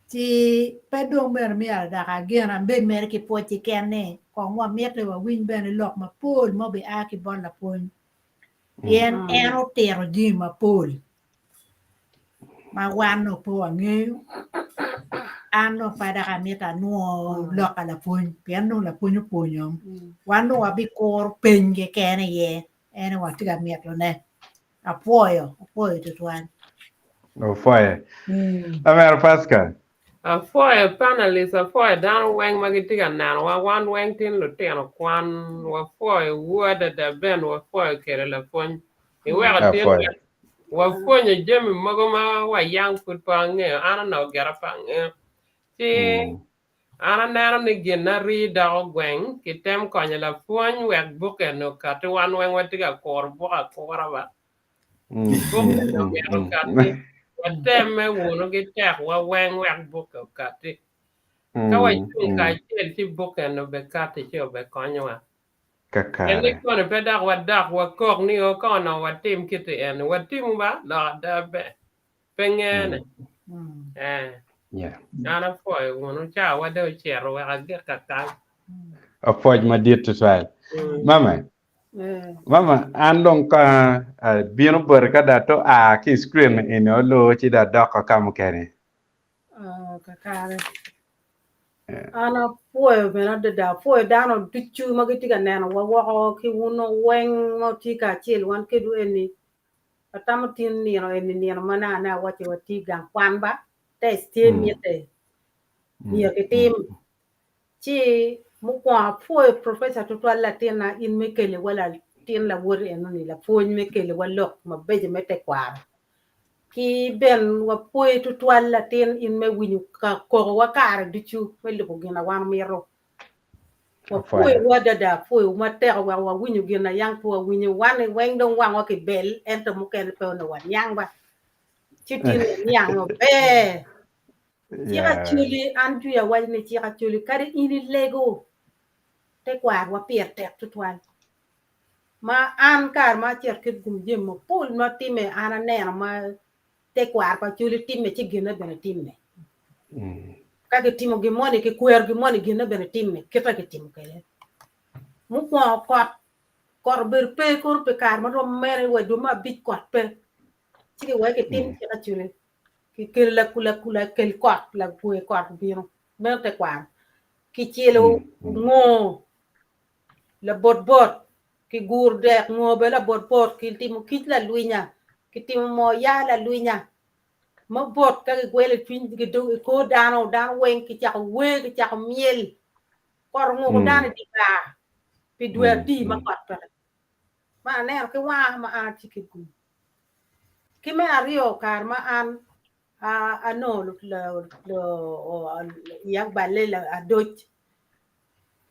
Ci pe dong bene myero dok agen abed mere ki pwoc keken ni kong wamite wawiny bene lok mapol ma obia ki bot lapwony pien en otito jami mapol ma wan nongo pe wangeyo. An dong pe dok amito anwo lok pa lapwony pien dong lapwony opwonyo wan dong wabikuro peny keken iye en aye watye ka mitone. Apwoyo, apwoyo tutwal. Opwoye. Lamera Pascal. Apwoyo panelist, apwoyo dano weng ma gitye ka nenowa, wan weng tin lutino kwan, wapwoyo wu adada Ben wapwoyo kede lapwony iweko tin Apwoyo. wapwonyo jami mogo ma wayang pud pe wangeyo, an onongo gira pe angeyo ci an aneno ni gin na rii doko gweng ki tem konyo lapwony wek buk eni okati wan weng watye ka kuro buk akura ba buk eni omyero okati watemme wunu ki tekwa weng wek bukke okati ka wacung kacel ci buk eni obekati ci obekonyowa Kakare. Pien ni koni pe dok wadok wakok ni o ka onongo watim kiti eni watimu ba lok ada ber pe ngene eh Yeah. an apwoyo wunu ca wa dong ocito wek agik kakany. Apwoc madit tutwal. Mama, mama an dong ka abino boti ka dong ato a ki i screen eni olo ci dong adoko ka mukene. Ah, kakare. An apwoyo bene adada, apwoyo dano ducu ma gitye ka nenowa woko ki wun weng ma wutye kacel wan kedwu eni. Atamo tin nino eni nino ma naka ne awaco watye i gang kwan ba, test tye mitte myero kitim. Ci mukwongo apwoyo professor tutwal latinna in me keliwa latin lawoti enoni lapwony me keliwa lok mabeco me tekwaro. Ki ben wapwoyi tutwal latin in me winyo ka kokowa kare ducu me lubo gin na wan mito. Wapwoyowu adada, apwoyowu matek oweko wawinyo gin na yang pe wawinyo. Wan ni weng dong wangwa kibel ento mukene pe onongo waniang ba. Ci tin waniang maber. Cik Acholi, an jwi awaco ni cik Acholi kadi in ilego tekwarwa pire tek tutwal. Ma an kare ma acito kit gum jami mapol ma time an aneno ma tekwaro pa Acholi time ci gine bene time. Ka kitimo gin moni kikwero gin moni gine bene time kite kitimo kwede. Mukwongo kot, kot obedo pe kono pi kare marom mere wa dwe me abic kot pe ci kiweko kitim cik Acholi. Kikelo lakel kot, lagwe kot obino, meno tekwaro. Kicelo ngo labotbot, kiguro dek ngo bene labotbot, kitimo kic lalwinya, kitimo moo yaa lalwinya ma bot ka kigwelo i cwiny i kor dano, dano weng kicako wer, kicako myel, kot onguko dano i dye bar pi dwe adi ma kot peke. Ma aneno ki wanga ma an atye ki gum. Ki me aryo kare ma an anongo iya oballe adoc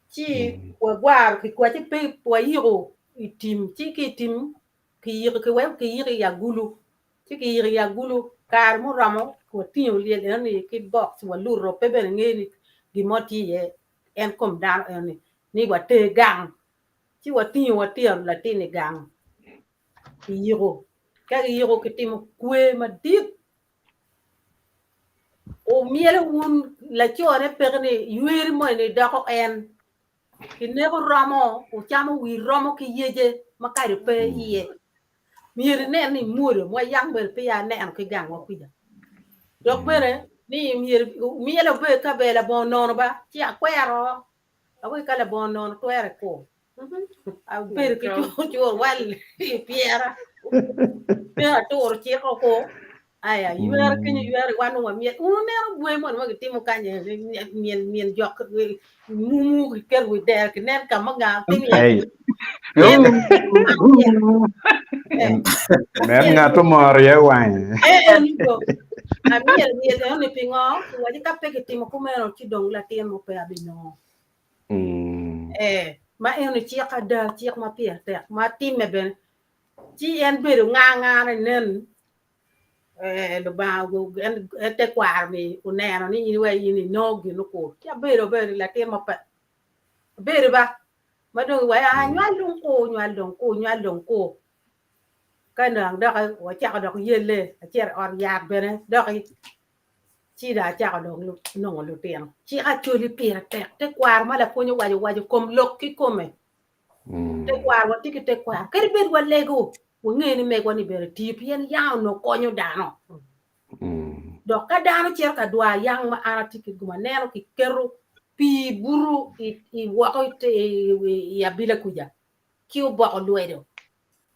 ci wagwaro kiwaci pe wayiko i tim ci ki i tim kiyiko kiweko kiyiko i agulu ci kiyiko i agulu kare muromo watingo lyel enoni ki box waluto pe bene ngeyo ni gin mo tye iye en kom dano enoni ni water gang ci watingo watero latin i gang. Kiyiko, ka giyiko kitimo kwer madit. Omyelo wun lacone peke ni yweri moni doko en. Kineko romo, ocamo wi romo ki yece ma kado pe iye. Myero inen ni imwodo ma yang bene peya aneno ki gangwa kwica. Dok bene ni myero myelo obed ka ber labongo nono ba ci akwero awe ka labongo nono twere kur. Abedo ki cur wal i pyera. Myero aturo cik oko. Aya, ywero kenyo ywero wan dong wamyel. Wun wuneno gwe moni ma gitimo kany myel myel jok mumu kiketo wi dero kinen ka ma nga timo iye. Nen ngat omoro iye wange. Eh, en go. Amyel myel eno ni pingo? Kiwaco ka pe kitimo kumeno ci dong latin mo pe abinongo. Eh, ma eno cik ada, cik ma pire tek, ma timme bene. Ci en bedo nga nga ni nen eh, Lubanga en, en tekwaro ni oneno ni in wai in inongo gin okur. Ci abedo bedo latin ma pe. Abedo ba, ma dong iwaco, ah, nywal dong kur, nywal dong kur, nywal dong kur. Ka dong doki wacako dok yelle, acito i ot yat bene doki Ci dong acako dong nongo lutino. Cik Acholi pire tek. Tekwaro ma lapwony owaco owaco kom lok kikome. Tekwaro watye ki tekwaro. Kadi bed walego, wangeyo ni megwa ni bene tiyo pien yam onongo konyo dano. Dok ka dano cito ka dwar yang ma an atye ki gum aneno kiketo pii buto i woko i abila kuca ki oboko lwedo.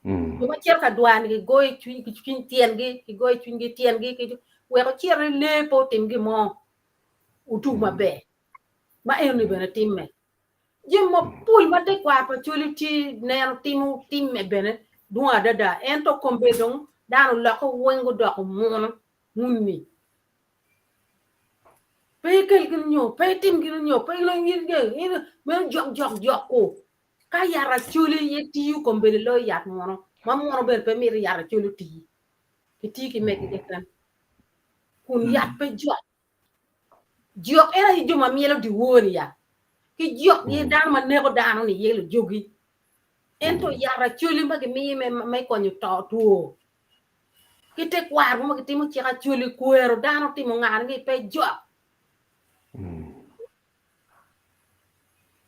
Jo ma cito ka dwar-ni gigoyo i cwiny cwiny tyengi, gigoyo i cwinygi tyengi ki wek ocit ni lee pe otim gin mo otuc maber. Ma enoni bene timme. Jami mapol ma tekwaro pa Acholi tye neno timo timme bene dwong adada ento kombeddi dong dano olokke weng gudoko muno muni. Pe ikel gin nyo, pe itim gin nyo, pe meno jok jok jok-ku. Ka yat Acholi aye tiyo kombeddi loyo yat muno, ma muno bene pe mito yat Acholi oti. Kitiyo ki megi keken. Kun yat pe jok. Jok en aye jo ma myelo dyewor-ni ya, ki jok gin dano ma neko dano-ni ye lujogi. Ento yat Acholi ma gimiyo me, me konyo to two ki tekwaro ma gitimo cik Acholi kwero dano timo ngane pe jok.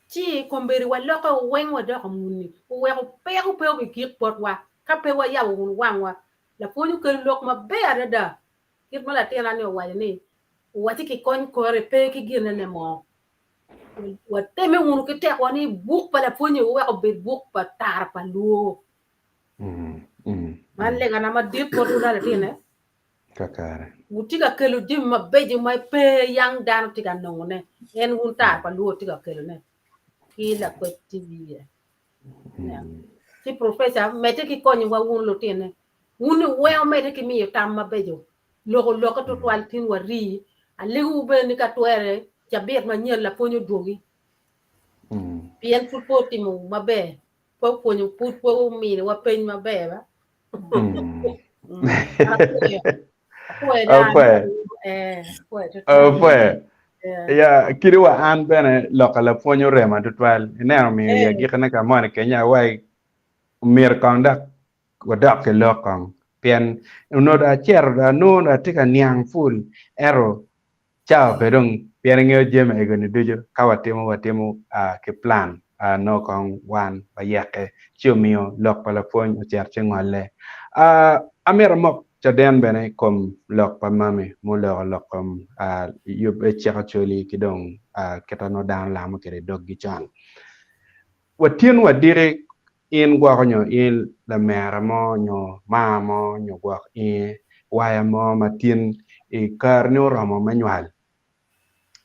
Ci kombeddi walokke weng wadoko muni oweko peko pe obigik botwa ka pe wayabo wunu wangwa. Lapwony okelo lok maber adada Kit ma latina-ni owaco ni, owacci kikony kore pe ki ginene mo. Watemme wunu ki tekwa ni buk pa lapwony-nyi wuwek obed buk pa tara pa lwor. Man legana madit botwu ta litine. Kakare. Wutye ka kelo jami mabeco ma pe yang dano tye ka nongone. En wun tara pa lwor tye ka kelone ki lakwec TV. Ci professor medde ki konyowa wun lutine. Wun iweko medde ki miyo tam mabeco, loko lokke tutwal tin warii. Alegowu bene ni ka twere cabit manyen lapwony odwogi. Pien pud pe otimo maber, pe opwonyo pud pe ominiwa peny maber ba. Apwoyo. Apwoyo dano. Apwoyo. Eh, apwoyo tutwal. Apwoyo. Eh. Ya, kadi wa an bene lok a lapwony orema tutwal. Ineno omiyo i Eh. agikine ka moni kenya wai myero kong dok wadok ki lok kong pien onongo dong acito dong anongo dong atye ka niang pul ento cawa pe dong pien ingeyo jami ego-ni ducu ka watimo watimo ki plan nongo kong wan wayeke ci omiyo lok pa lapwony ocito ci ngolle. Amito amok caden bene i kom lok pa mami muloko lok kom yub me cik Acholi ki dong kit ma nongo dano lamo kwede doggi con. Watyen wadiki In gwoko nyo in lamera mo nyo maa mo nyo gwok inge waya mo ma tin i kare ni oromo me nywal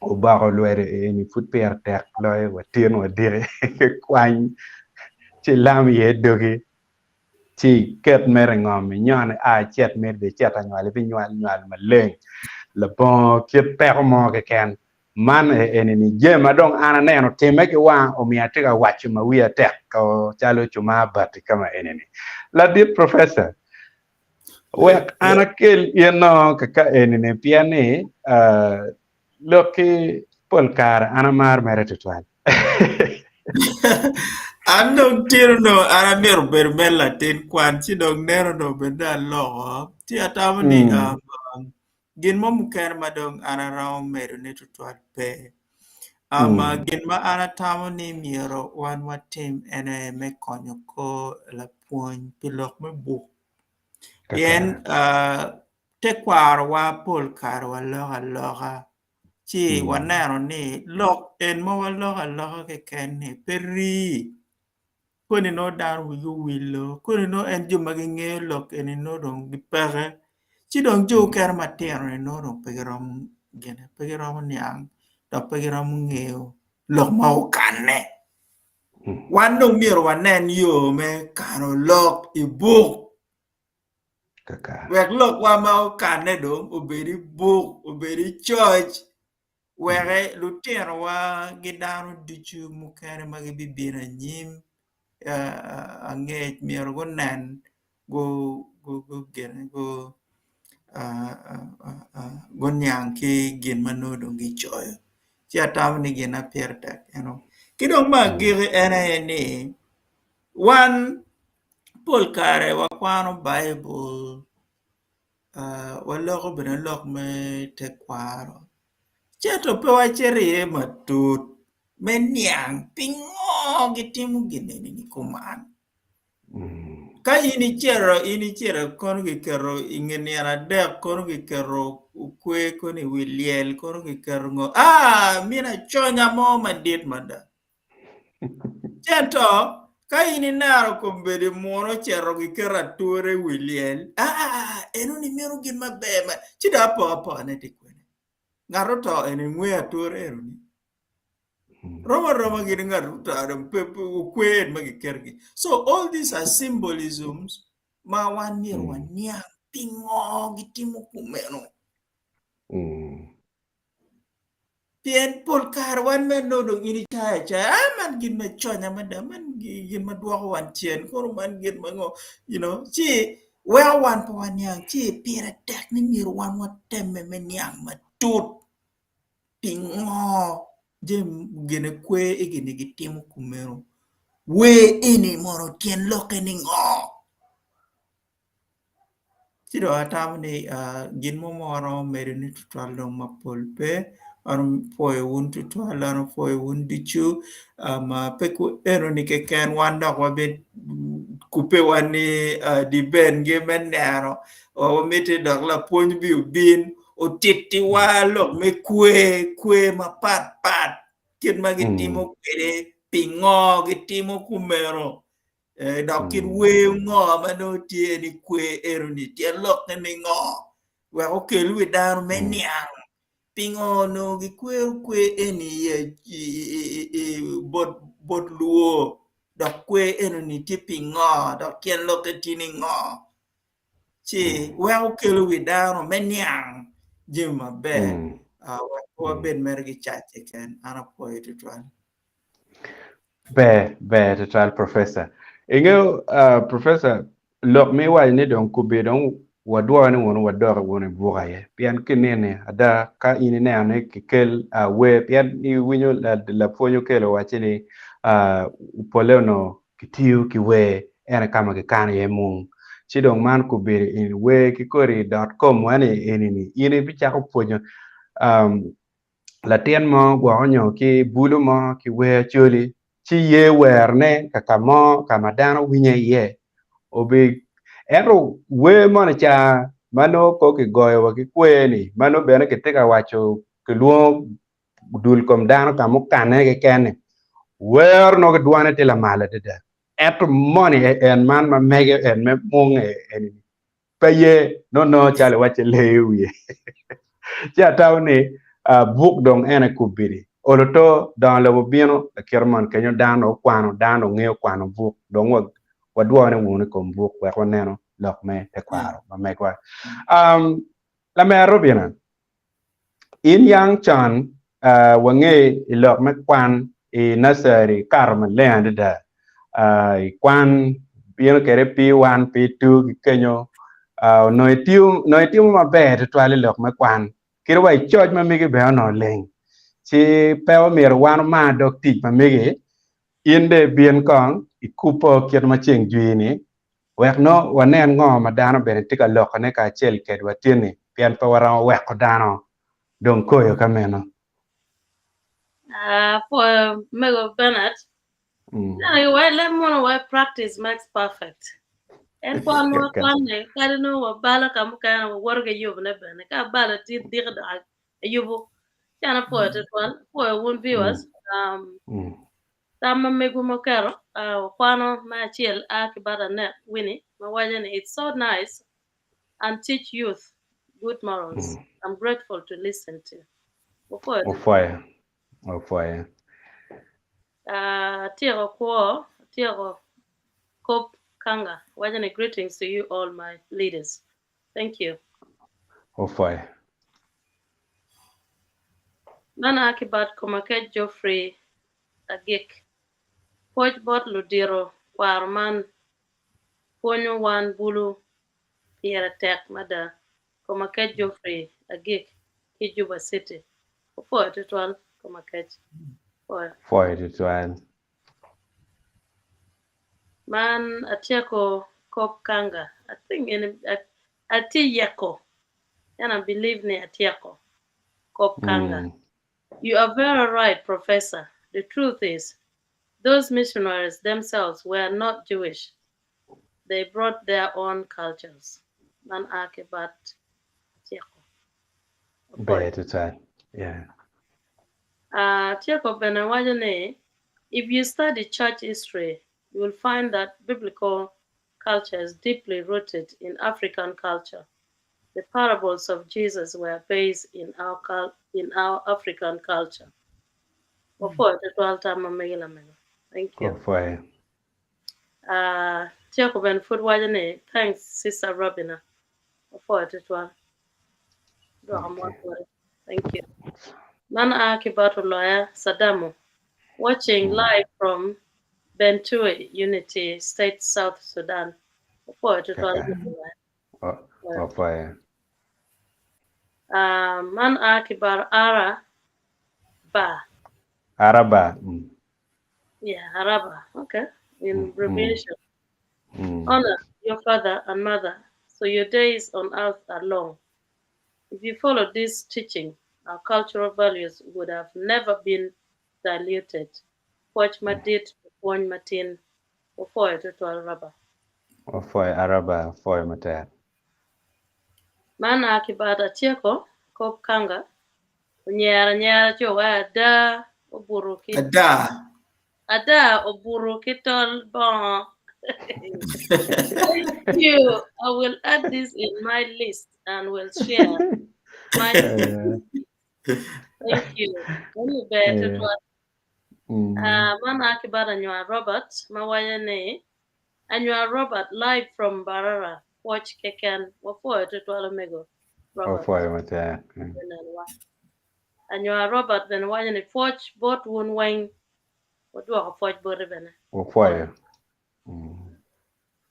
oboko lwedo eni pud pire tek loyo wa tin wa diki kwany ci ilam iye dogi ci iket mere ingom inyone a icit mere dong icit anywal ibinywal nywal maleng labongo kit peko mo keken Man eni-ni jami ma dong an aneno timme ki wanga omiyo atye ka waco ma wiya tek calo cumar bati ka ma eni-ni. Ladit Professor, wek an akel inno kaka eni-ni pien ni lokki pol kare an amaro mere tutwal. An dong tino nongo an amito bedo mere latin kwan ci dong neno nongo bed ni aloko ci atamo ni Gin mo mukene ma dong an aromo medone tutwal pe. Um, Gin ma an atamo ni myero wan watim en aye me konyo kor lapwony pi lok me buk. Pien uh, tekwarowa pol kare waloko aloka ci waneno ni lok en ma waloko aloka keken-ni pe rii. Koni nongo dano wigi owilo, koni nongo en jo ma gingeyo lok eni nongo dong gipeke, ci dong jo okene matino-ni nongo dong pe giromo gine pe giromo niang dok pe giromo ngeyo lok ma okanne. Wan dong myero wanen yo me kano lok i buk wek lokwa ma okanne dong obed i buk obed i coc weke lutinowa ki dano ducu mukene ma gibibino anyim angec myero gunen guniang ki gin ma nongo dong gicoyo ci atamo ni gin ma pire tek eno. Ki dong me agikki en aye ni wan pol kare wakwano baibul waloko bene lok me tekwaro ento pe wacito iye matut me niang pingo gitimo gin eni kuman. Ka in icito, in icito kono giketo i nge nino adek kono giketo okwer kono i wi lyel kono giketo ngo aa mino aconya mo madit mada. Ento ka in ineno kombeddi muno ocito giketo ature i wi lyel aa enoni meno gin maber ma ci dong apokapoka-ne tye kwene. Ngat oto eni ngweyo ature enoni. Rom aroma gin ngat oto dong pe okwer ma giketogi. So all these are symbolisms ma wan myero waniang pingo gitimo kumeno. Pien pol kare wan me nongo dong in icayo acaya, ah man gin me conya mada, man gin ma dwoko wan cen, kono man gin ma ngo, you know, ci weko wan pe waniang, ci pire tek ni myero wan watemme me niang matut pingo jami gine kwer egini gitimo kumeno, wer eni mono tyen lokke ni ngo? Ci dong atamo ni gin mo ma waromo medo ni tutwal dong mapol pe aromo pwoyo wun tutwal aromo pwoyo wun ducu pe enoni keken wan dok wabikubbe wa ni dibengi me neno wamiti dok lapwony bi obin otittiwa lok me kwer kwer mapatpat kit ma gitimo kwede pingo gitimo kumeno. Eh, dok kit wer ngo ma nongo tye ni kwer eno-ni tyen lokke ni ngo wek okel wi dano me niang pingo onongo gikwero kwer eni bot bot luo dok kwer eno-ni tye pingo dok tyen lokke tye ni ngo ci weko kelo wi dano me niang jami maber wek pe wabed mere ki cac keken an apwoyo tutwal. Ber, ber tutwal Professor. Ingeyo uh, Professor, lok ma iwaco ni dong kubbe dong wadwoyo ni wunu wadok wunu i buk aye. Pien ki nini ada ka in ineno ni kikel uh, wer pien iwinyo lapwony okelo wacci ni uh, pole onongo kitiyo ki wer ene ka ma kikano iye mung. Ci dong man kubedo i wer ki kodi dot com wa ni eni ni in ibicako pwonyo um, latin mo gwoko nyo ki bulu mo ki wer acholi ci ye werone ka ka mo ka ma dano winye iye obi ento wer moni ca ma nongo ko kigoyo wa ki kwer ni ma nongo bene kitye ka waco kilwongo dul kom dano ka mukane keken ni wer nongo ki dwane tye lamal adada ento moni en man ma mege en me mung eni pe ye nongo nongo calo iwacce lee i wiye. Ci atamo ni buk dong en aye kubidi. Olo to dongo lobo bino lakite moni kenyo dano dong okwano, dano dong ngeyo kwano buk dong wadwone wunu i kom buk wek waneno lok me tekwaro ma megwa. Lamera Robina, In yang con wange i lok me kwan i nursery ikato maleng adada i kwan bino kwede P1, P2 ki kenyo onongo itiyo onongo itimo maber tutwal i lok me kwan kadi wa i coc ma megi bene onongo leng ci pe omyero wan omar dog tic ma megi in dong ibin kong ikubo kit ma ceng jwi ni Wek nongo wanen ngo ma dano bene tye ka lokone kacel kedwa tin-ni, pien pe waromo weko dano dong koyo ka meno. Apwoyo mego Bernard. Neno wai leb mono wai practice makes perfect. En kwan ma wakwanne kadi nongo wabalo ka mukene wawoto ki yubone bene. Ka abalo tin diki dok ayubo. Ci an apwoyo tutwal. Apwoyo wun viewers. Um, Tam ma megwu ma wuketo, wakwano me acel a ki bot Annette Winnie ma waco ni, It's so nice and teach youth good morals. I'm grateful to listen to. Wapwoyo tutwal. Wapwoyo. Wapwoyo. Atyeko kwo, atyeko kop kanga waco ni greetings to you all my leaders. Thank you. Wapwoyo. Man a ki bot Komakec Geoffrey Agik. Pwoc bot ludito kwaro man pwonyo wan bulu pire tek mada. Komakec Geoffrey Agik ki Juba City. Wapwoyo tutwal Komakec. Pwoyo. Pwoyo tutwal. Man atyeko kop kanga. I think in atye yeko. And I believe ni atyeko kop kanga. You are very right, Professor. The truth is, those missionaries themselves were not Jewish. They brought their own cultures. Man a ki bat Atyeko. Ber tutwal. Yeah. Atyeko bene waco ni, If you study church history, you will find that biblical culture is deeply rooted in African culture. The parables of Jesus were based in our, in our African culture. Wapwoyo tutwal tam ma megi lamego. Thank you. Wapwoyo. Uh, Tyeko bene pud waco ni, thanks Sister Robina. Wapwoyo tutwal. Dwoko mot boti. Thank you. Man a ki bot Oloya Sadamo, watching live from Bentiu Unity State, South Sudan. Wapwoyo tutwal Kaka. Oloya. Wapwoyo. Uh, man a ki bot Ara Ba. Araba. Mm. Yeah, Araba. Okay. In abbreviation. Honor your father and mother, so your days on earth are long. If you follow this teaching, our cultural values would have never been diluted. Pwoc madit, pwony matin, wapwoyo tutwal Raba. Wapwoyo Araba, wapwoyo matek. Man a ki bot Atyeko, Kop Kanga, onyero anyera ci owaco ada obuto ki Ada. Ada obuto ki tol bongo. Thank you. I will add this in my list and will share my Thank you. Meno ber tutwal. Ah, man a ki bot Anywar Robert ma waco ni Anywar Robert live from Mbarara pwoc keken wapwoyo tutwal omego Robert. Wapwoyo matek. Binenwa. Anywar Robert bene waco ni pwoc bot wun weng wadwoko pwoc bote bene. Wapwoyo.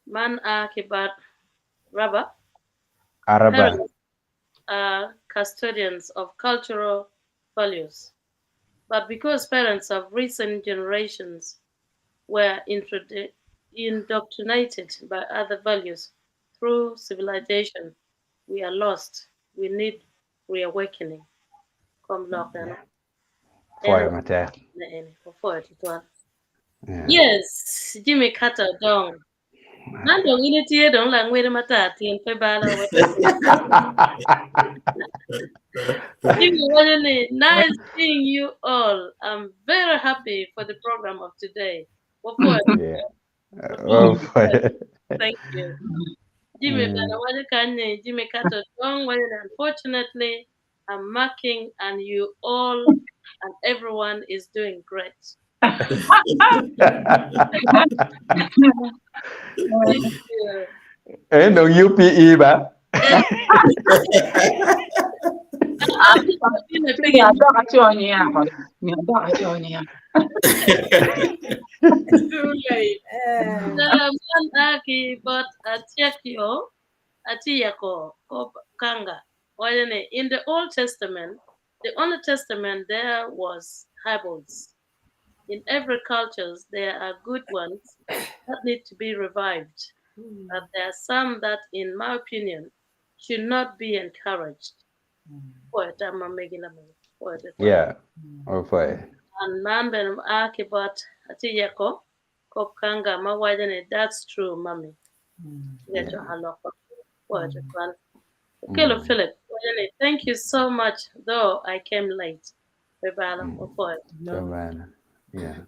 Man a ki bot Raba. Araba. Parents are custodians of cultural values. But because parents of recent generations were indoctrinated by other values through civilization, we are lost. We need reawakening. Kom lok eno. Pwoyo matek. Eni, wapwoyo tutwal. Yeah. Yes, Jimmy Carter dong. Man dong in itye dong langwede matar tyen pe balo. Jimmy waco ni, nice seeing you all. I'm very happy for the program of today. Wapwoyo. Yeah. Wapwoyo. Thank you. Jimmy bene waco kany ni, Jimmy Carter dong waco ni, unfortunately, I'm marking and you all and everyone is doing great. Thank you. En dong UPE ba? Nya dok aco nya ko. Nya dok aco nya. Too late. Man aki bot Atiekio, Atieko Kanga. Waco ni, in the Old Testament, the only testament there was Bibles. In every culture, there are good ones that need to be revived. But there are some that, in my opinion, should not be encouraged. Pwoyo tam ma megi lamego. Pwoyo tutwal. Yeah. Wapwoyo. And man bene a ki bot Atiyeko Kop Kanga ma waco ni that's true mommy. Yeah. Haloko. Pwoyo tutwal. Okello Philip waco ni thank you so much though I came late. Pe balo wapwoyo. Amen. Yeah.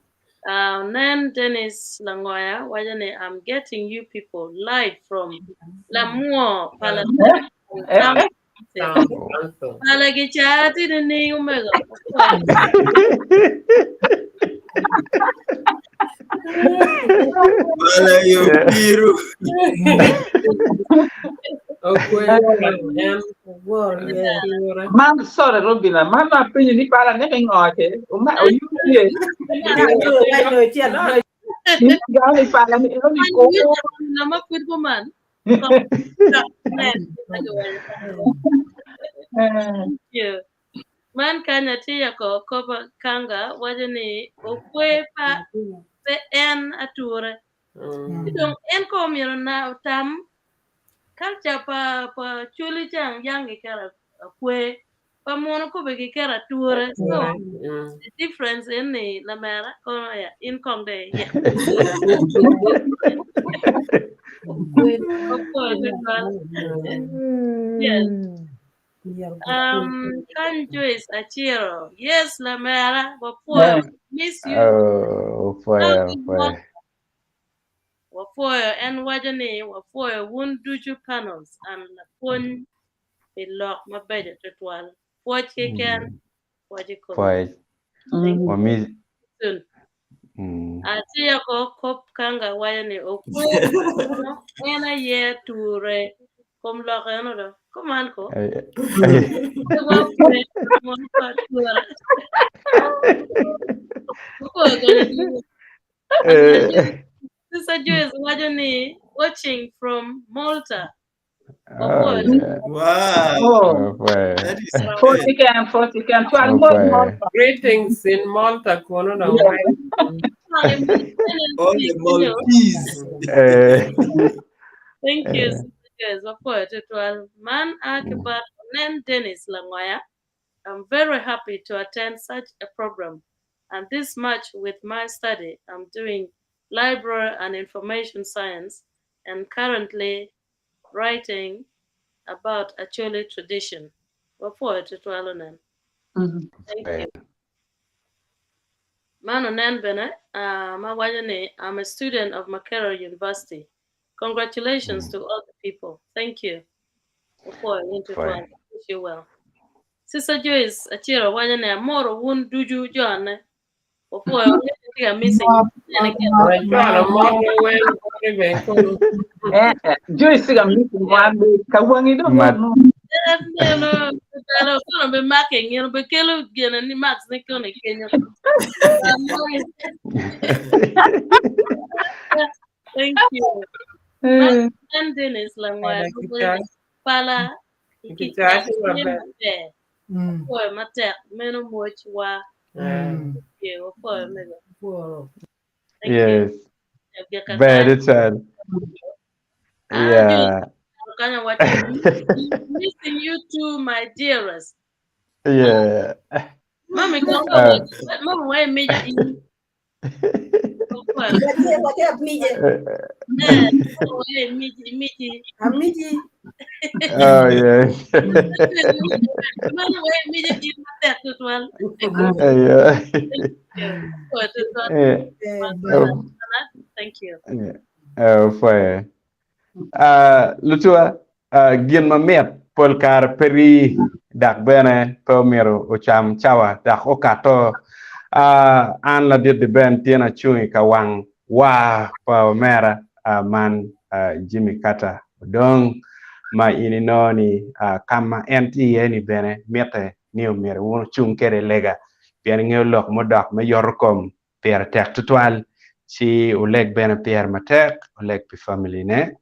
Nen Dennis Langoya waco ni I'm getting you people live from Lamwo Pala Pala gica tye nining omego? Pala yo biru. Man sorry Robina, man apenyo ni pala ne ngo te. Uma oyuye. Gani pala ni ero ni ko. Nama pud kuman. Thank you. Man kanya tye ko koba kanga waco ni okwe pa pe en ature. Dong en ko myero na otam culture pa pa chuli cang yangi kara akwe. Pa munu kube giketo ature. So the difference en ni lamera kono ya in kong de ya. Yes. Kan Joyce Achiro. Yes, lamera. Wapwoyo. Miss you. Oh, wapwoyo, wapwoyo. Wapwoyo en waco ni wapwoyo wun ducu panels and lapwony pi lok mabeco tutwal. Pwoc keken, pwoc i komi. Pwoc. Wami Soon. Aciya ko kop kanga waco ni okwo en aye ture kom lok eno do. Kuman ko. Sister Joyce waco ni watching from Malta. Oh, yeah. Wow. Oh. That is 40 can, 40 can. Twal mo Okay. Greetings in Malta kono dong. All the Maltese. Eh, Thank you, Eh. Sister Joyce. Wapwoyo tutwal. Man a ki bot Nen Dennis Langoya. I'm very happy to attend such a program and this much with my study. I'm doing library and information science and currently writing about Acholi tradition. Wapwoyo tutwal onen. Thank you. Man onen bene uh, ma waco ni I'm a student of Makerere University. Congratulations to all the people. Thank you. Wapwoyo in tutwal. Wish you well. Sister Joyce Achiro waco ni amoro wun ducu jone. Wapwoyo tye ka missing. Cwalo moro wen moro ben kono. Joyce ka missing wan ka wangi do. Mat- Neno, telo kono be make ngino be kelo gene ni Max ni kono kenyo. Thank you. Man Dennis Langwa pala Kicaci maber. maber. Apwoyo matek meno moc wa. Thank you. Apwoyo mego. Thank you. Yes. Very sad. Yeah. Kanya wacho missing you too my dearest. Yeah. Mami mami wa imijo in. Amiji. Oh, yes. Mami wa imijo in matek tutwal. Yeah. Eh, oh, Thank you. yeah. Oh, fire. Uh, lutua, uh, gin mamit pol kare pe rii dok bene pe omyero ocam cawa dok okato. Uh, an ladit di Ben tyen acung i ka wang war pa omera uh, man uh, Jimmy Carter Odong ma in inongo ni uh, ka ma en tye iye ni bene mitte ni omyero wun wucung kwede i lega pien ingeyo lok mudok me yoto kom pire tek tutwal ci oleg bene pire matek oleg pi family ne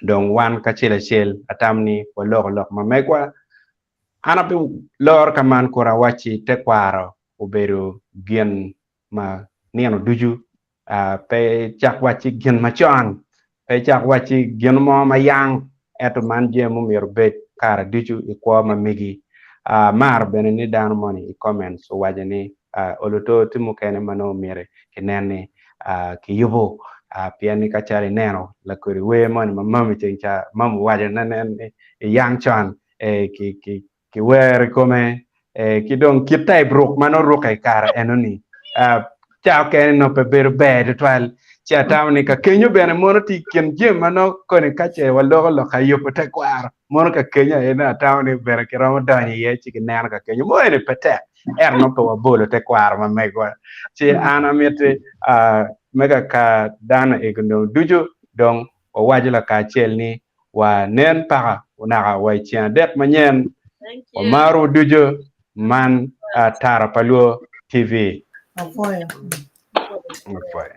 dong wan kacel acel atam ni waloko lok ma megwa an abi loro ka man kun awacci tekwaro obedo gin ma nino ducu pe cak wacci gin macon pe cak wacci gin mo ma yang ento man jami mumyero obed kare ducu i kwo ma megi. Amaro bene ni dano moni i comments owaco ni oluto tye mukene ma nongo myero kinen ni kiyubo pien ni ka calo ineno lakodi wer moni ma mami ceng ca mami owaco ne nen ni iyang con kiwero i kome ki dong kit type ruk ma nongo rukke i kare enoni ca okene nongo pe bedo ber tutwal ci atamo ni ka kenyo bene mono tye i kin jami ma nongo koni ka ce waloko lok ka yubo tekwaro mono ka kenyo aye nongo atamo ni bene kiromo donyo iye ci kineno ka kenyo mo eni pe tek ento nongo pe wabolo tekwaro ma megwa ci an amiti me ka dano ego dong ducu dong wawaco lakacel ni wa nen paka onaka wa i ceng adek manyen wamarowu ducu man Tara pa Luo TV. Apwoyo. Apwoyo.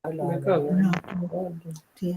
No. Tye.